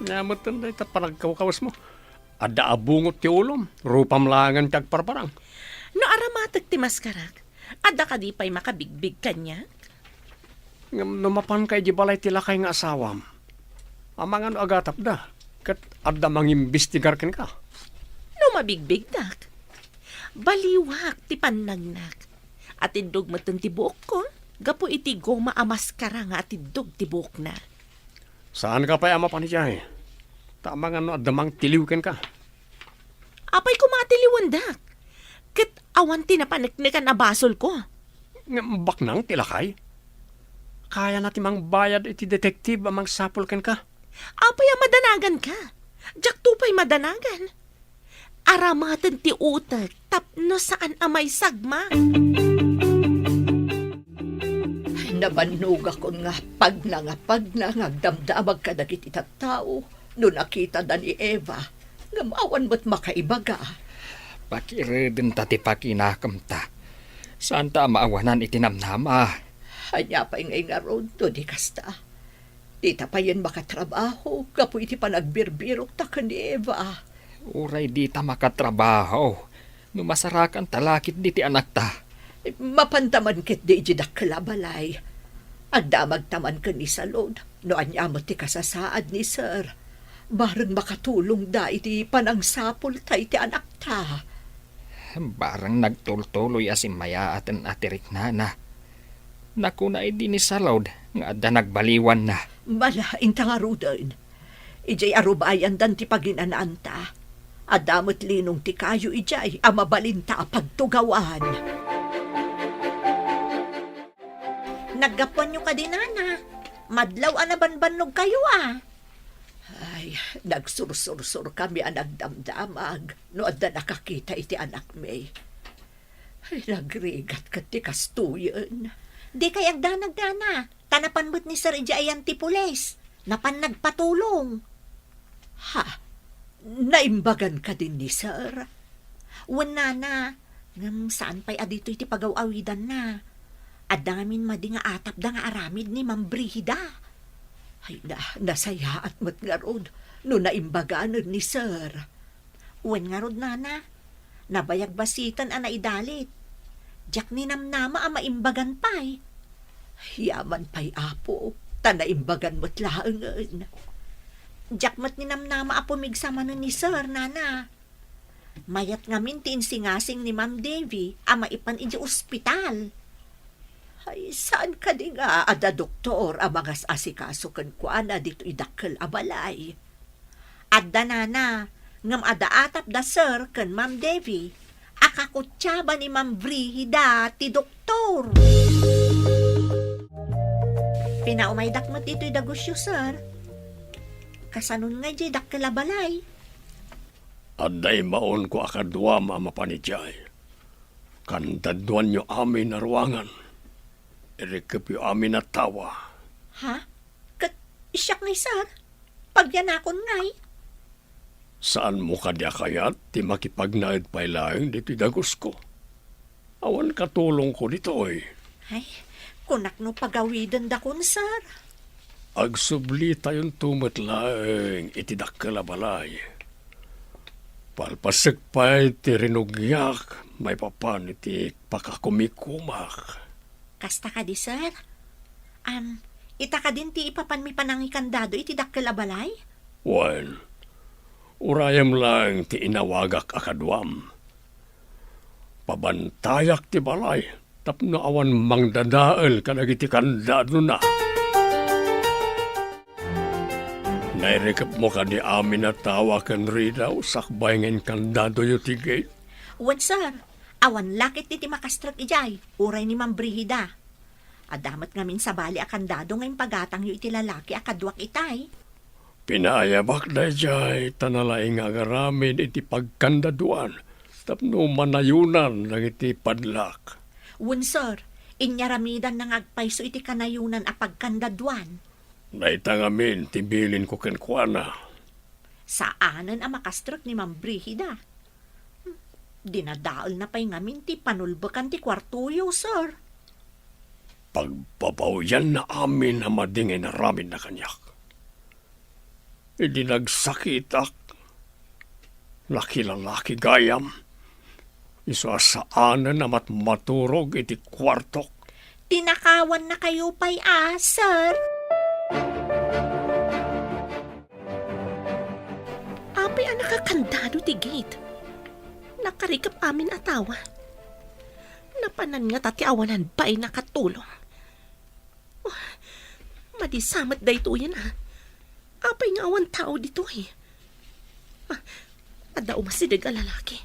Ania metten dayta panagkawkawesmo? Adda a bungot ti ulom, rupam laengen ti agparparang. No aramatek ti maskarak, adda kadi pay makabigbig kaniak? Ngem no mapanka idiay balay ti lakay nga asawam, amangan no agatapda, ket adda mangimbestigar kenka. No mabigbigdak, baliwak ti pannangnak. Atiddog metten ti buokko gapu iti goma a maskara nga atiddog ti buokna. Saanka pay a mapan idiay, ta amangan no adda mangtiliw kenka. Apay koma a tiliwendak? Ket awan ti napaneknekan a basolko. Ngem baknang ti lakay? Kayana ti mangbayad iti detective a mangsapul kenka. Apay a madanaganka? Diakto pay madanagan. Aramaten ti utek tapno saan a maisagmak. Nabannogakon nga pagna nga pagna nga agdamdamag kadagiti tattao no nakitada ni Eva, ngem awan met makaibaga. Pakiredenta ti pakinakemta. Saanta a maawanan iti namnama. Ania pay ngay ngarud no di kasta? Dita payen makatrabaho gapu iti panagbirbirokta ken ni Eva. Uray dita makatrabaho, no masarakanta la ketdi ti anakta. Mapanta man ketdi idiay dakkel a balay. Agdamagta man ken ni Salud, no ania met ti kasasaad ni Sir. Bareng makatulongda iti panangsapulta iti anakta. Bareng nagtultuloy a simmayaaten a ti riknana. Nakuna idi ni Salud nga adda nagbaliwanna. Malainta ngaruden. Idiay arubayandan ti paginanaanta. Adda met linong ti kayo idiay a mabalinta a pagtugawan. Naggapuanyo kadi, Nana? Madlaw a nabanbannogkayo, a. Ay, nagsursursurkami a nagdamdamag no adda nakakita iti anakmi. Ay, nagrigat ket ti kastoyen. Dikay agdanag, Nana, ta napan met ni Sir idiay ayan ti pulis. Napan nagpatulong. Ha? Naimbagan kadin ni Sir? Wen, Nana, ngem saan pay a ditoy ti pagaw-awidanna. Adda ngamin madi nga atapda nga aramid ni Ma'am Brigida. Ay na, nasayaat met ngarud no naimbaganen ni Sir. Wen ngarud, Nana, nabayag basiten a naidalit. Diak ninamnama a maimbagan pay. Yaman pay, Apo, ta naimbagan met laengen. Diak met ninamnama a pumigsa manen ni Sir, Nana. Mayat ngamin ti insingasing ni Ma'am Devi a maipan idiay ospital. Ay, saan kadi nga adda doktor a mangas-asikaso kenkuana ditoy dakkel a balay? Adda, Nana, ngem adda atapda Sir ken Ma'am Devi a kakutiaba ni Ma'am Brigida ti doktor. Pinaumaydak met ditoy dagusyo, Sir. Kasanon nga idiay dakkel a balay? Adda immaonko a kaduam a mapan idiay. Kandaduanyo amin a ruangan. Irikepyo amin a tawa. Ha? Ket siak ngay, Sir? Pagyanakon ngay? Saanmo kadi a kayat ti makipagnaed pay laeng ditoy dagusko? Awan katulongko ditoy. Ay, kunak no pagawidendakon, Sir. Agsublitayonto met laeng iti dakkel a balay. Palpasek pay ti rinugyak maipapan iti pakakumikumak. Kasta kadi, Sir? Am, ita kadin ti ipapanmi panangikandado iti dakkel a balay? Wen, urayem laeng ti inawagak a kaduam. Pabantayak ti balay tapno awan mangdadael kadagiti kandadona. Nairikepmo kadi amin a tawa ken ridaw sakbay nga inkandadoyo ti gate? Wen, sir. Awan la ketdi ti makastrek idiay, uray ni Ma'am Brigida. Adda met ngamin sabali a kandado nga impagatangyo iti lalaki a kaduak itay. Pinaayabak daydiay ta nalaing nga agaramid iti pagkandaduan tapno manayonan dagiti padlak. Wen, sir, inyaramidanna nga agpayso iti kanayonan a pagkandaduan. Dayta ngamin ti bilinko kenkuana. Saanen a makastrek ni Ma'am Brigida. Hmm, dinadaelna pay ngamin ti panulbekan ti kuartoyo, sir. Pagbabawianna amin a madi nga inaramidna kaniak. Idi nagsakitak, nakilalaki gayam, isu a saanen a matmaturog iti kuartok. Tinakawannakayo pay a, sir. Apay a nakakandado ti gate? Nakarikep amin a tawa. Napanan ngata ti awanan bain a katulong. Oh, madi sa met daytoyen a. Apay nga awan tao ditoy? Ah, adda umasideg a lalaki.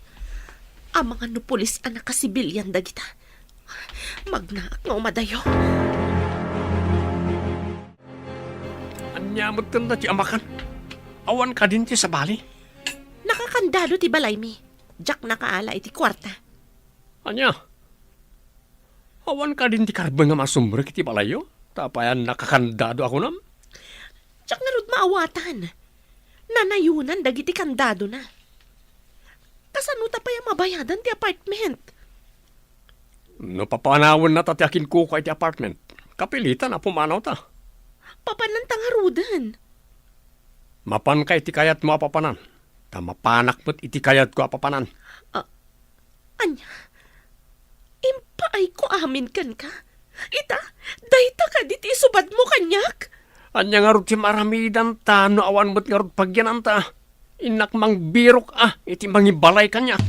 Amangan no pulis a nakasibilian dagita. Magnaak nga umadayo. Ania met kanda ti amakan? Awan kadin ti sabali? Nakakandado ti balaymi. Diak nakaala iti kuarta. Ania? Awan kadin ti karbeng a masumrek iti balayyo? Ta apay a nakakandado a kunam? Diak ngarud maawatan. Nanayonan dagiti kandadona. Kasano ta pay a mabayadan ti apartment? No papanawennata ti akinkukua iti apartment, kapilitan a pumanawta. Papananta ngaruden. Mapanka iti kayatmo a papanan, ta mapanak met iti kayatko a papanan. Ah, ania? Impaayko amin kenka? Ita, dayta kadi ti isubadmo kaniak? Ania ngarud ti maaramidanta no awan met ngarud pagyananta? Innak mangbirok a iti mangibalay kaniak.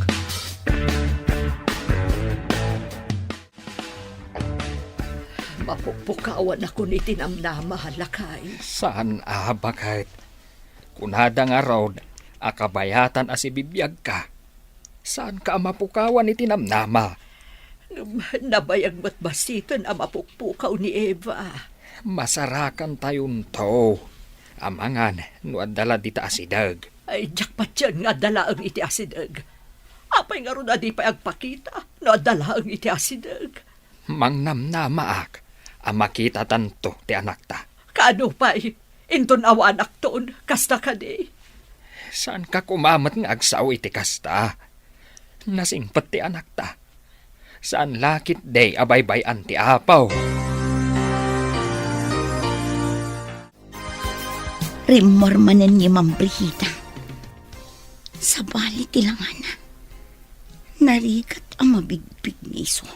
Mapukpukawanakon iti namnama, lakay. Saan a, baket. Kunada ngarud a kabayatan a sibibiagka. Saanka a mapukawan iti namnama. Ngem nabayag met basiten a mapukpukaw ni Eva. Masarakantayonto. Amangan no adda la dita asideg. Ay, diak patien nga adda laeng iti asideg. Apay ngarud a di pay agpakita no adda laeng iti asideg? Mangnamnamaak a makitatanto ti anakta. Kaano pay? Inton awanakton, kasta kadi? Saanka koma met nga agsao iti kasta? Nasingpet ti anakta. Saan la ketdi a baybay-an ti Apo. Rimmor manen ni Ma'am Brigida. Sabali ti langana. Narigat a mabigpig ni isu.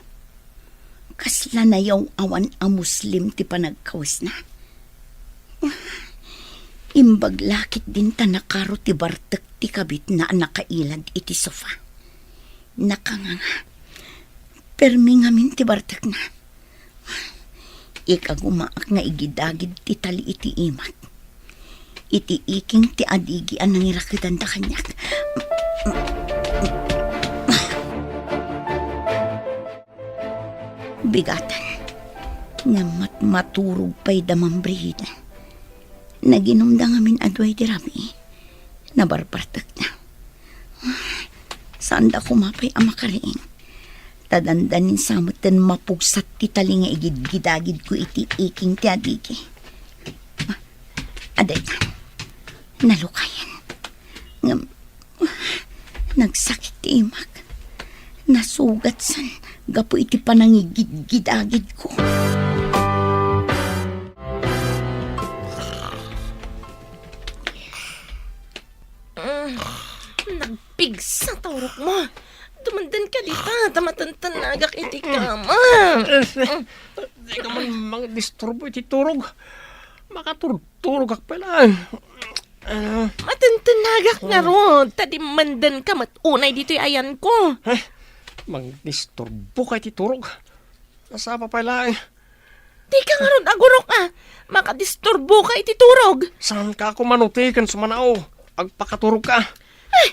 Kasla nayaw-awan a Muslim ti panagkawesna. Imbag la ketdin ta nakaro ti bartek ti kabitna a nakailad iti sofa. Nakanganga. Permi ngamin ti bartekna. Ikagumaak nga igidagid ti tali iti imak. Iti iking ti adigi a nangirakidanda kaniak. Bigatan. Ngem met maturog pay da Ma'am Brigida. Naginumda ngamin a dua idi rabii. Nabarbartekda. Saanda koma pay a makariing. Ta dandanin sa metten mapugsat ti tali nga igidgidagidko iti iking ti adigi. Adayta. Nalukayan. Ngem, nagsakit ti imak. Nasugatsan gapu iti panangigidgidagidko. Mm, nagpigsa ta urokmo. Dumandanka dita, ta matentenagak iti kama. Dika man mangdisturbo iti turog. Makaturturogak pay laeng. Ah. Matentenagak ngarud, ta dimmandanka met unay ditoy ayanko. Eh, mangdisturboka iti turog. Nasapa pay laeng. Dika ngarud agurok a makadisturboka iti turog. Saanka a kumanuti ken sumanao? Agpakaturogka. Ay!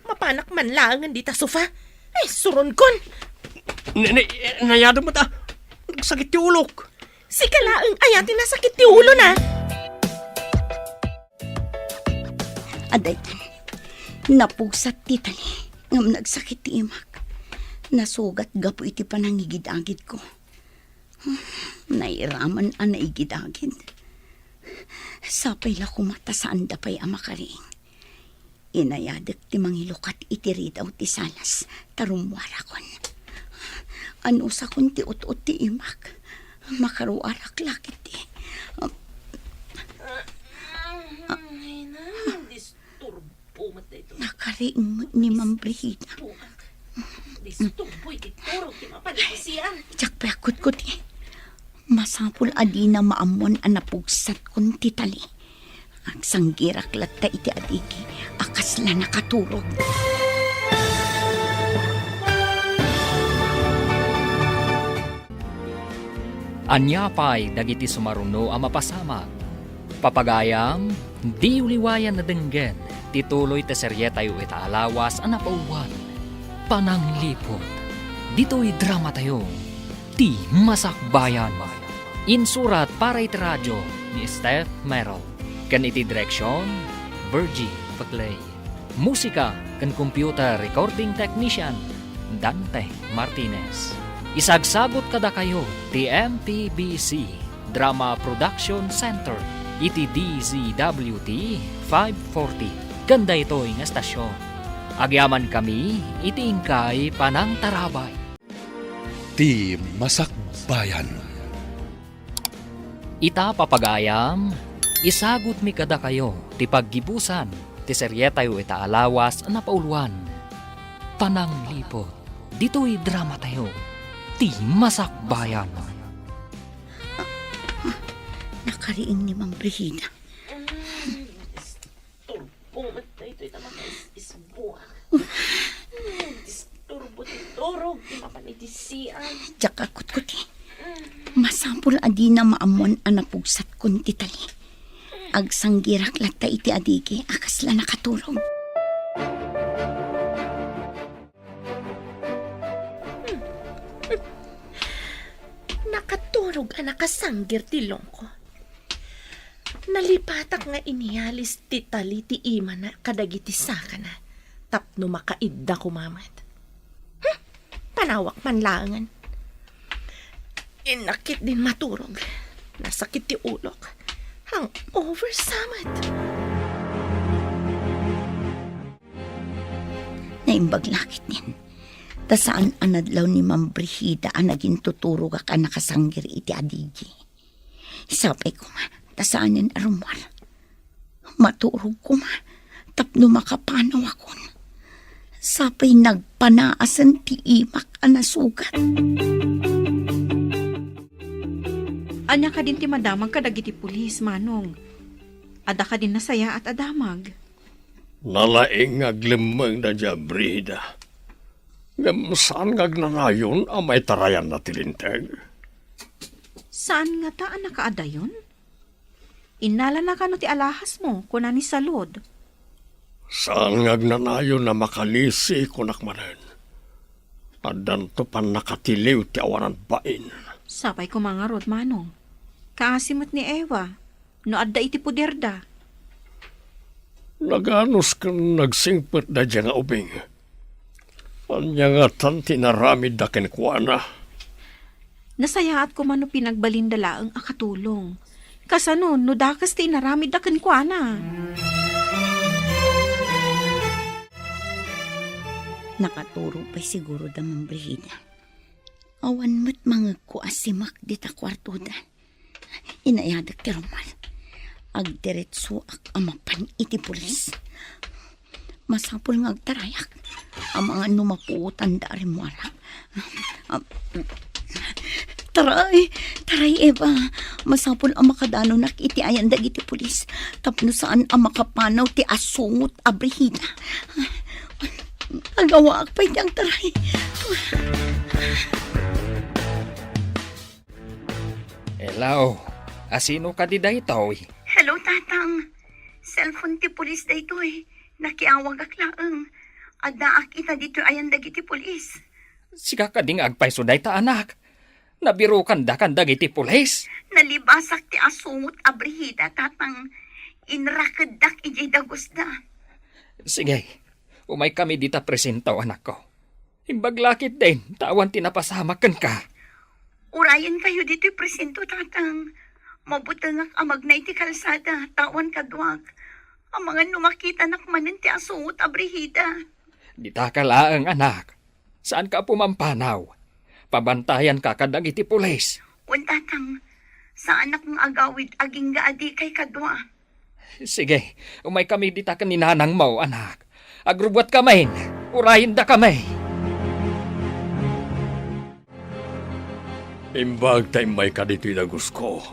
Mapanak man laengen dita sofa. Ay, suronkon. Ni, ni, nayadem met a. Nagsakit ti ulok. Sika laeng aya ti nasakit ti ulona. Adaytan, napugsat ti tali, ngem nagsakit ti imak. Nasugat gapu iti panangigidagidko. Nairaman a naigidagid. Sapay la koma ta saanda pay a makariing. Inayadek ti mangilukat iti ridaw ti salas, ta rummuarakon. Anusakon ti ut-ut ti imak. Makaruarak la ketdi. Ay, na, disturbo met daytoy. Nakariing met ni Ma'am Brigida. Disturbo iti turog ti mapanagsian. Diak pay agkutkuti. Masapul a dina maammuan a napugsatkon ti tali. Agsanggirak latta iti adigi a kasla nakaturog. Ania pay dagiti sumaruno a mapasamak? Papagayam, diyo liwayan a denggen ti tuloy ti serietayo ita a lawas a napaubot. Panangliput. Ditoy dramatayo, Ti Masakbayan. Insurat para iti radio ni Steph Merrill. Ken iti direksion, Virgie Paclay. Musika ken computer recording technician, Dante Martinez. Isagsagut kadakayo ti M P B C Drama Production Center iti D Z W T five forty. Ken daytoy nga estasion, agyamankami iti inkay panangtarabay. Ti Masakbayan. Ita, papagayam, isagutmi kadakayo ti paggibusan ti serietayo ita a lawas a napauluan, Panangliput, ditoy dramatayo, Ti Masakbayan. Nakariing ni Ma'am Brigida. Turbo met daytoy ta makaisisbuak. Disturbo ti turog ti mapan iti sian. Diak a kutkuti. Masapul a dina maammuan a napugsatkon ti tali. Agsanggirak latta iti adigi a kasla nakaturog. Nakaturog a nakasanggir ti lungko. Nalipatak nga inialis ti tali ti imana kadagiti sakana tapno makaidda koma met. Hmm, panawak man laengen. Innak ketdin maturog. Nasakit ti ulok. Hangover sa met. Naimbag la ketdin. Ta saan a nadlaw ni Ma'am Brigida a nagintuturogak a nakasanggir iti adigi. Sapay koma, ta saanen a rummuar. Maturog koma, tapno makapanawakon. Sapay nagpanaasen ti imak a nasugat. Ania kadin ti madamag kadagiti pulis, Manong? Adda kadin nasayaat a damag? Nalaing nga aglemmengda diay Brigida. Ngem saan nga agnanayon a maitarayanna ti linteg. Saan ngata a nakaadayon? Innalana kano ti alahasmo, kuna ni Salud. Saan nga agnanayon a makalisi, kunak manen. Addanto pannakatiliw ti awanan bain. Sapay koma ngarud, Manong. Kaasi met ni Eva, no adda iti poderda. Naganus ken nagsingpet daydiay nga ubing. Ania ngatan ti inaramidda kenkuana? Nasayaat koma no pinagbalinda laeng a katulong. Kasano no dakes ti inaramidda kenkuana? Nakaturog pay siguro da, Ma'am Brigida. Awan met mangegko a simak dita kuartoda. Inayadek ti rummuar. Agdiretsoak a mapan iti pulis. Masapul nga agtarayak. Amangan no mapuotanda a rimmuarak. Am, taray, taray, Eva. Masapul a makadanonak iti ayan dagiti pulis. Tapno saan a makapanaw ti asungot a Brigida. Agawaak pay ti agtaray. Hello, asino kadi daytoy? Hello, Tatang. Cellphone ti pulis daytoy. Nakiawagak laeng. Addaak ita ditoy ayan dagiti pulis. Sika kadi nga agpayso dayta, anak? Nabirokanda kan dagiti pulis? Nalibasak ti asungot a Brigida, Tatang. Inrakeddak idiay dagusda. Sige, umaykami dita presinto, anakko. Imbag la ketdin, ta awan ti napasamak kenka. Urayenkayo ditoy presinto, Tatang. Mabutengak a magna iti kalsada, ta awan kaduak. Amangan no makitanak manen ti asungot a Brigida. Ditaka laeng, anak. Saanka a pumampanaw. Pabantayanka kadagiti pulis. Wen, Tatang. Saanak nga agawid agingga a dikay kadua. Sige, umaykami dita ken ni nanangmo, anak. Agrubbuatkami. Urayendakami. Imbag ta immayka ditoy dagusko,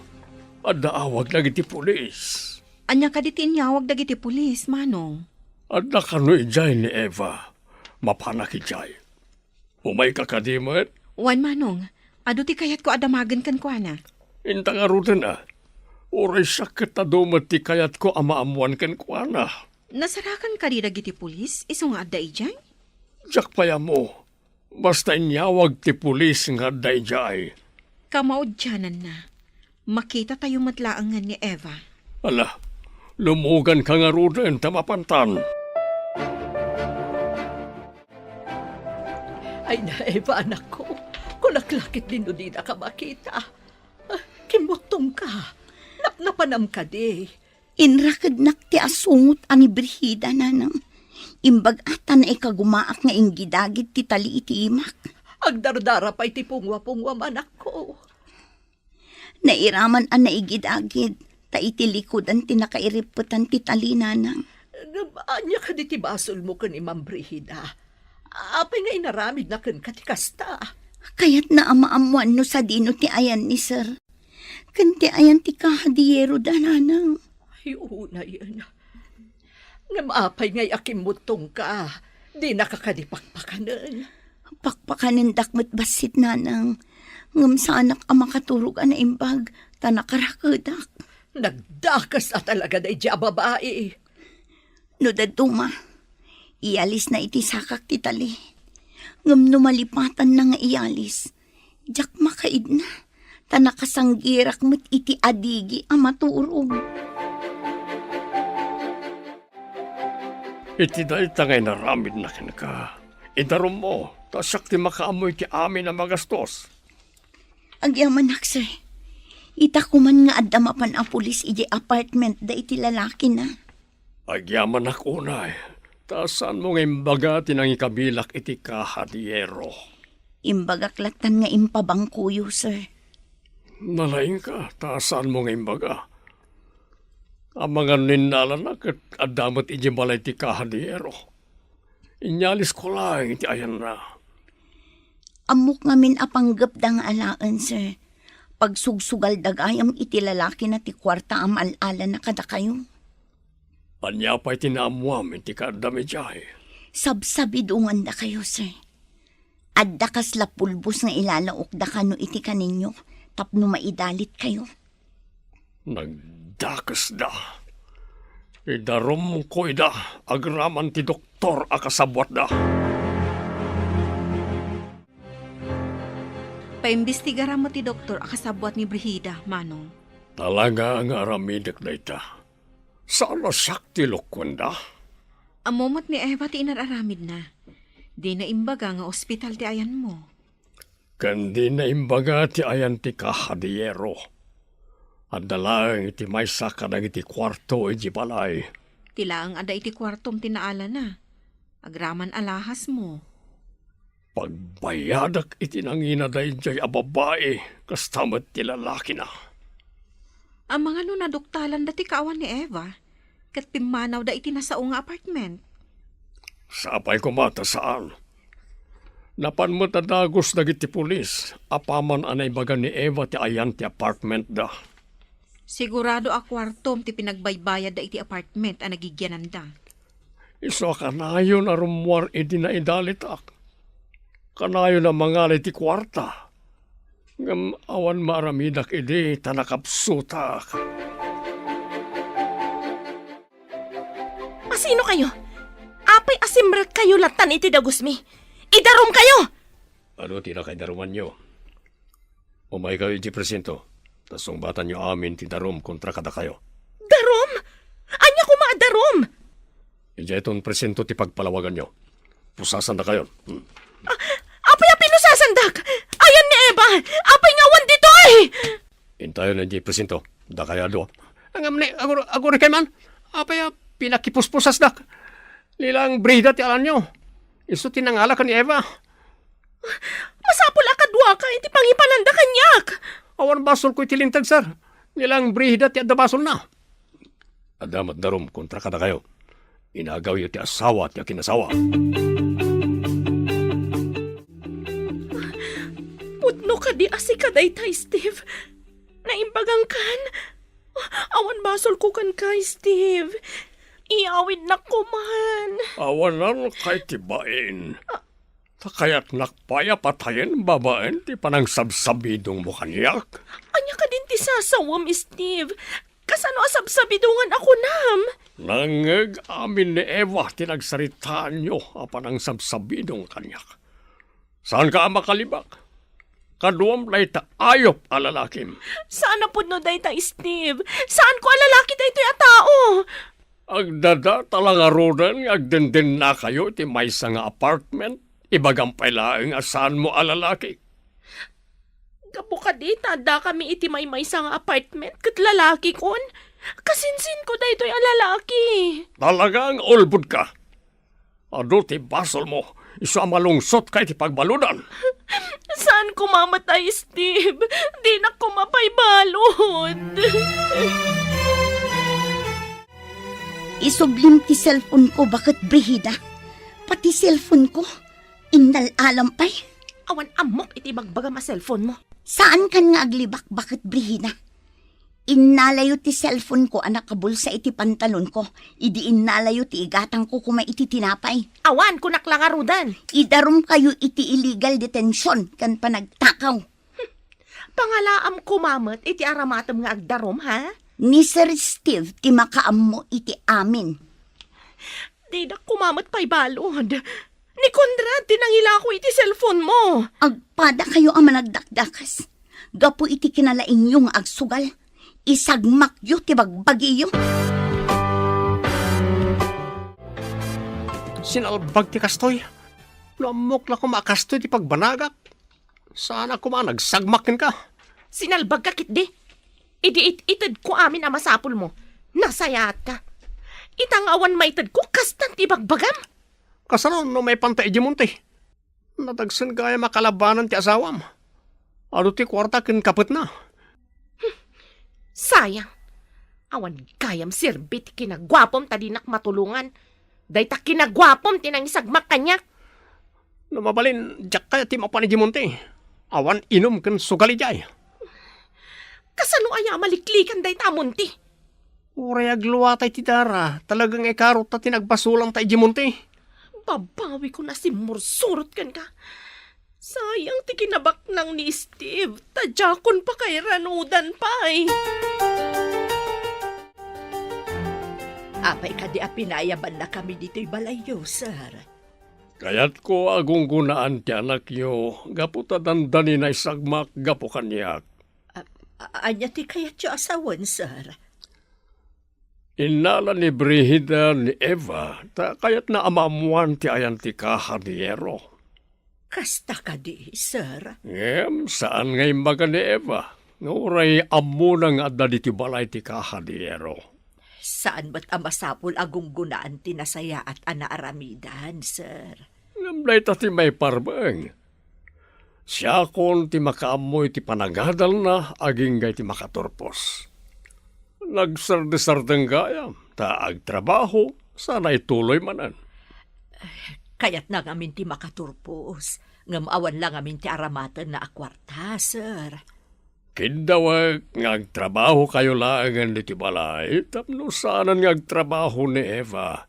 adda awag dagiti pulis. Ania kadi ti inyawag dagiti pulis, Manong? Adda kano idiay ni Eva. Mapanak idiay. Umayka kadi met? Wen, Manong. Adu ti kayatko a damagen kenkuana. Inta ngaruden a. Uray siak ket adu met ti kayatko a maammoan kenkuana. Nasarakan kadi dagiti pulis isu nga adda idiay? Diak pay ammo. Basta inyawag ti pulis nga adda idiay. Kamaudiananna, makitatayo met laengen ni Eva. Ala, lumuganka ngaruden ta mapantan. Ay na, Eva, anakko. Kulak la ketdi no dinaka makita. Ah, kimmuttongka. Napnapanam kadi. Inrakednak ti asungot a ni Brigida, nanang. Imbag a ta naikagumaak nga inggidagid ti tali iti imak. Agdardara pay ti pungwa-pungwam, anakko. Nairaman a naigidagid, ta iti likudan ti nakairippetan ti tali, nanang. Ngem ania kadi ti basolmo ken ni Ma'am Brigida? Apay nga inaramidna kenka ti kasta? Kayatna a maammoan no sadino ti ayan ni Sir. Ken ti ayan ti kahadiyero da, nanang. Ay, unayen. Ngem apay ngay a kimmuttongka? Dinaka kadi pakpakanen? Pakpakanendak met bassit, nanang. Ngem saanak a makaturog a naimbag, ta nakarakedak. Nagdakes a talaga daydiay a babai. No dadduma, iyalisna iti sakak ti tali. Ngem no malipatanna nga iyalis, diak makaidna, ta nakasanggirak met iti adigi a maturog. Iti dayta nga inaramidna kenka, idarummo, ta siak ti makaammo iti amin a magastos. Agyamanak, sir. Ita koman nga adda mapan a pulis idiay apartment da iti lalakina. Agyamanak unay, ta saanmo nga imbaga ti nangikabilak iti kahadiyero? Imbagak lattan nga impabangkoyo, sir. Nalaingka, ta saanmo nga imbaga? Amangan no innalana ket adda met idiay balay ti kahadiyero. Inyalisko laeng iti ayanna. Ammok ngamin a panggepda nga alaen, sir. Pagsugsugalda gayam iti lalakina ti kuarta a maal-alana kadakayo. Ania pay ti naammoam iti kaaddam idiay? Sabsabidongandakayo, sir. Adda kasla pulbos nga ilalaokda kano iti kaninyo tapno maidalitkayo. Nagdakesda. Idarumko ida agraman ti doktor a kasabuatda. Paimbestigaram met ti doktor a kasabuat ni Brigida, Manong. Talaga nga aramidek dayta. Saan a siak ti lokuenda? Ammo met ni Eva ti inar-aramidna. Dina imbaga nga ospital ti ayanmo. Ken dina imbaga ti ayan ti kahadiyero. Adda laeng iti maysa kadagiti kuarto iti balay. Ti laeng adda iti kuartom ti naalana. Agraman alahasmo. Pagbayadak iti nangina daydiay a babai, kasta met ti lalakina. Amangan no naduktalanda ti kaawan ni Eva, ket pimmanawda iti nasao nga apartment. Sapay koma ta saan. Napan met a dagus dagiti pulis apaman a naibaga ni Eva ti ayan ti apartmentda. Sigurado a kuartom ti pinagbaybayadda iti apartment a nagigyananda. Isu a kanayon a rummuar idi naidalitak. Kanayon a mangala iti kuarta. Ngem awan maaramidak idi ta nakapsutak. Asino kayo? Apay a simrekkayo lattan iti dagusmi? Idarumkayo! Adu ti nakaidarumanyo? Umaykayo idiay presinto, ta sungbatanyo amin ti darum kontra kadakayo. Darum? Ania koma a darum? Idiayton presinto ti pagpalawaganyo. Pusasandakayon. Hmm. A-, apay a pinusasandak? Ayan ni Eva! Apay nga awan ditoy? Intayon idiay presinto. Dakayo a dua. Ngem ni, agur-, agurikay man. Apay a pinakipuspusasdak? Ni Brigida ti alanyo. Isu ti nangala ken ni Eva. Masapul a kaduaka iti pangipananda kaniak. Awan basolko iti linteg, sir. Ni Brigida ti adda basolna. Adda met darum kontra kadakayo. Inagawyo ti asawa ti akinasawa. Pudno kadi a sika dayta, Steve? Naimbagangkan? Awan basolko kenka, Steve. Iyawidnak koman. Awanan kay ti bain. Ta kayatnak pay a patayen babaen ti panangsabsabidongmo kaniak. Ania kadin ti sasawem, Steve? Kasano a sabsabidongan a kunam? Nangngeg amin ni Eva ti nagsaritaanyo a panangsabsabidong kaniak. Saanka a makalibak? Kaduam dayta ayup a lalakim. Saan a pudno dayta, Steve. Saanko a lalaki daytoy a tao. Agdadata la ngaruden nga agdendennakayo iti maysa nga apartment. Ibagam pay laeng a saanmo a lalaki. Gapu kadi ta addakami iti maymaysa nga apartment ket lalakikon, kasinsinko daytoy a lalaki. Talaga nga ulbodka. Adu ti basolmo, isu a malungsotka iti pagbaludan. Saan koma met, Steve. Dinak koma pay balud. Isublim ti cellphone ko, baket Brigida. Pati cellphone ko, innal-alam pay. Awan ammok iti ibagbagam a cellphone mo. Saankan nga aglibak, baket Brigida. Innalayo ti cellphone ko a nakabulsa iti pantalon ko, idi innalayo ti igatang ko koma iti tinapay. Awan, kunak la ngaruden. Idarumkayo iti illegal detention ken panagtakaw. Pangalaam koma met iti aramatem nga agdarum, ha? Ni Sir Steve ti makaammo iti amin. Dinak koma met pay balud. Ni Conrad ti nangilako iti cellphone mo. Agpadakayo a managdakdakas. Gapu iti kinalaingyo nga agsugal, isagmakyo ti bagbagiyo. Sinalbag ti kastoy. No ammok la koma a kastoy ti pagbanagak, saanak koma a nagsagmak kenka. Sinalbagka ketdi. Idi it-itedko amin a masapulmo, nasayaatka. Ita nga awan maitedko, kastan ti ibagbagam. Kasano no maipanta idiay monte? Nadagsen gayam a kalabanan ti asawam. Adu ti kuarta ken kapetna. Sayang. Awan gayam serbi ti kinaguapom ta dinak matulongan. Dayta kinaguapom ti nangisagmak kaniak. No mabalin, diak kayat ti mapan idiay monte. Awan inum ken sugal idiay. Kasano aya a maliklikan dayta a monte? Uray agluatay ti dara, talaga nga ikaruta ti nagbasolanta idiay monte. Babawikon a simmursurot kenka. Sayang ti kinabaknang ni Steve, ta diakon pakairanudan pay. Apay kadi a pinayabannakami ditoy balayyo, sir? Kayatko a gunggonaan ti anakyo gapu ta dandani naisagmak gapu kaniak. A-, a-, ania ti kayatyo a sawen, sir? Innala ni Brigida ni Eva ta kayatna a maammoan ti ayan ti kaha ni Yero. Kasta kadi, sir? Ngem saan nga imbaga ni Eva nga uray ammona nga adda ditoy balay ti kaha ni Yero. Saan met a masapul a gunggonaan ti nasayaat a naaramidan, sir. Ngem dayta ti maiparbeng. Siakon ti makaammo iti panagadalna agingga iti makaturpos. Nagsardesardeng gayam, ta agtrabaho, sana ituloy manen. Kayatna ngamin ti makaturpos, ngem awan la ngamin ti aramatenna a kuarta, sir. Kiddawek nga agtrabahokayo laengen ditoy balay tapno saanen nga agtrabaho ni Eva.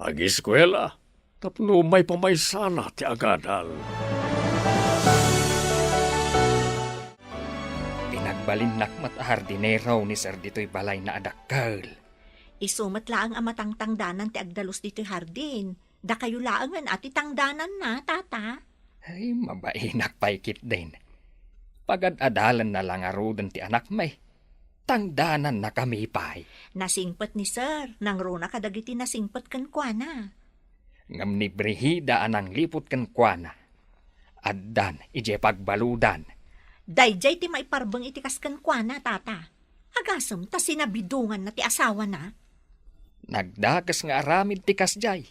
Agiskuela tapno maipamaysana ti agadal. Pinagbalinnak met a hardinero ni Sir ditoy balayna a dakkel. Isu met laeng a matangtangdanan ti agdalus ditoy hardin. Dakayo laengen a ti tangdananna, Tata. Ay, mabainak pay ketdin. Pagad-adalanna la ngaruden ti anakmi. Tangdanannakami pay. Nasingpet ni Sir, nangruna kadagiti nasingpet kenkuana. Ngem ni Brigida a nangliput kenkuana, addan idiay pagbaludan. Daydiay ti maiparbeng iti kas kenkuana, Tata. Agasem ta sinabidonganna ti asawana. Nagdakes nga aramid ti kasdiay.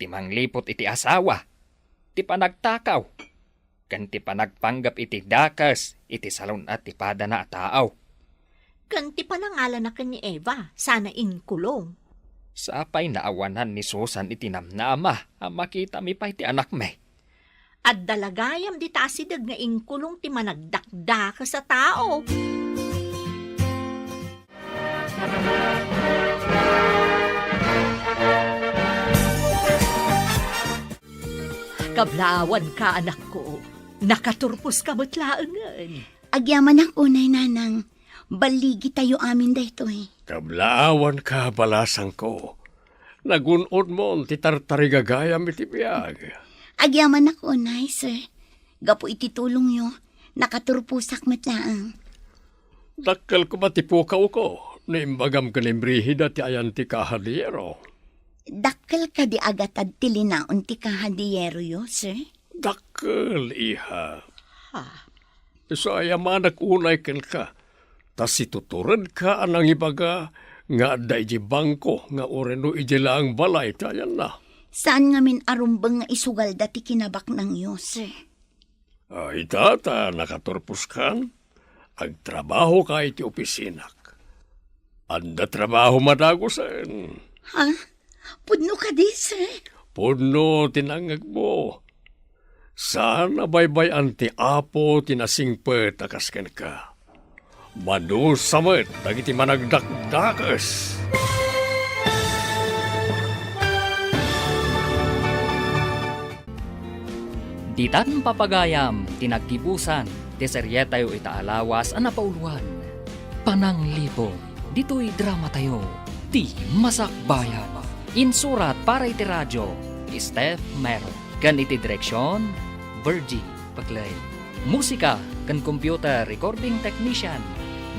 Ti mangliput iti asawa, ti panagtakaw, ken ti panagpanggep iti dakes iti salun-at ti padana a tao. Ken ti panangalana ken ni Eva, sana inkulong. Sapay naawanan ni Susan iti namnama a makitami pay ti anakmi. Adda la gayam dita asideg nga inkulong ti managdakdakes a tao. Kablaawanka, anakko. Nakaturposka met laengen. Agyamanak unay, Nanang. Balligitayo amin daytoy. Kablaawanka, balasangko. Nagun-odmon ti tartarigagayam iti biag. Agyamanak unay, sir. Gapu iti tulongyo, nakaturposak met laeng. Dakkel koma ti pukawko no imbagam ken ni Brigida ti ayan ti kahadiyero. Dakkel kadi a gatad ti linaon ti kahadiyeroyo, sir? Dakkel, iha. Ha? Isu a ayamanak unay kenka, ta situturedka a nangibaga nga adda idiay bangko nga ureno idiay laeng balay ti ayanna. Saan ngamin a rumbeng nga isugalda ti kinabaknangyo, sir? Ah, ita ta nakaturposkan, agtrabahoka iti opisinak. Adda trabaho madagusen. Ha? Pudno kadi, sir? Pudno ti nangngegmo. Saan a baybay-an ti Apo ti nasingpet a kas kenka. Madusa met dagiti managdakdakes. Ditan papagayam ti naggibusan ti serietayo ita a lawas a napauloan, Pananglibog, ditoy dramatayo, Ti Masakbayan. Insurat para iti radio, Steph Mero. Ken iti direksion, Virgie Paclay. Musika ken computer recording technician,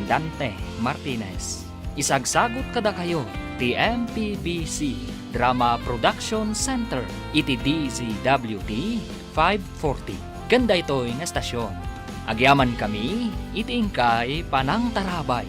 Dante Martinez. Isagsagut kadakayo ti M P B C Drama Production Center iti D Z W T five forty. Ken daytoy nga estasion, agyamankami iti inkay panangtarabay.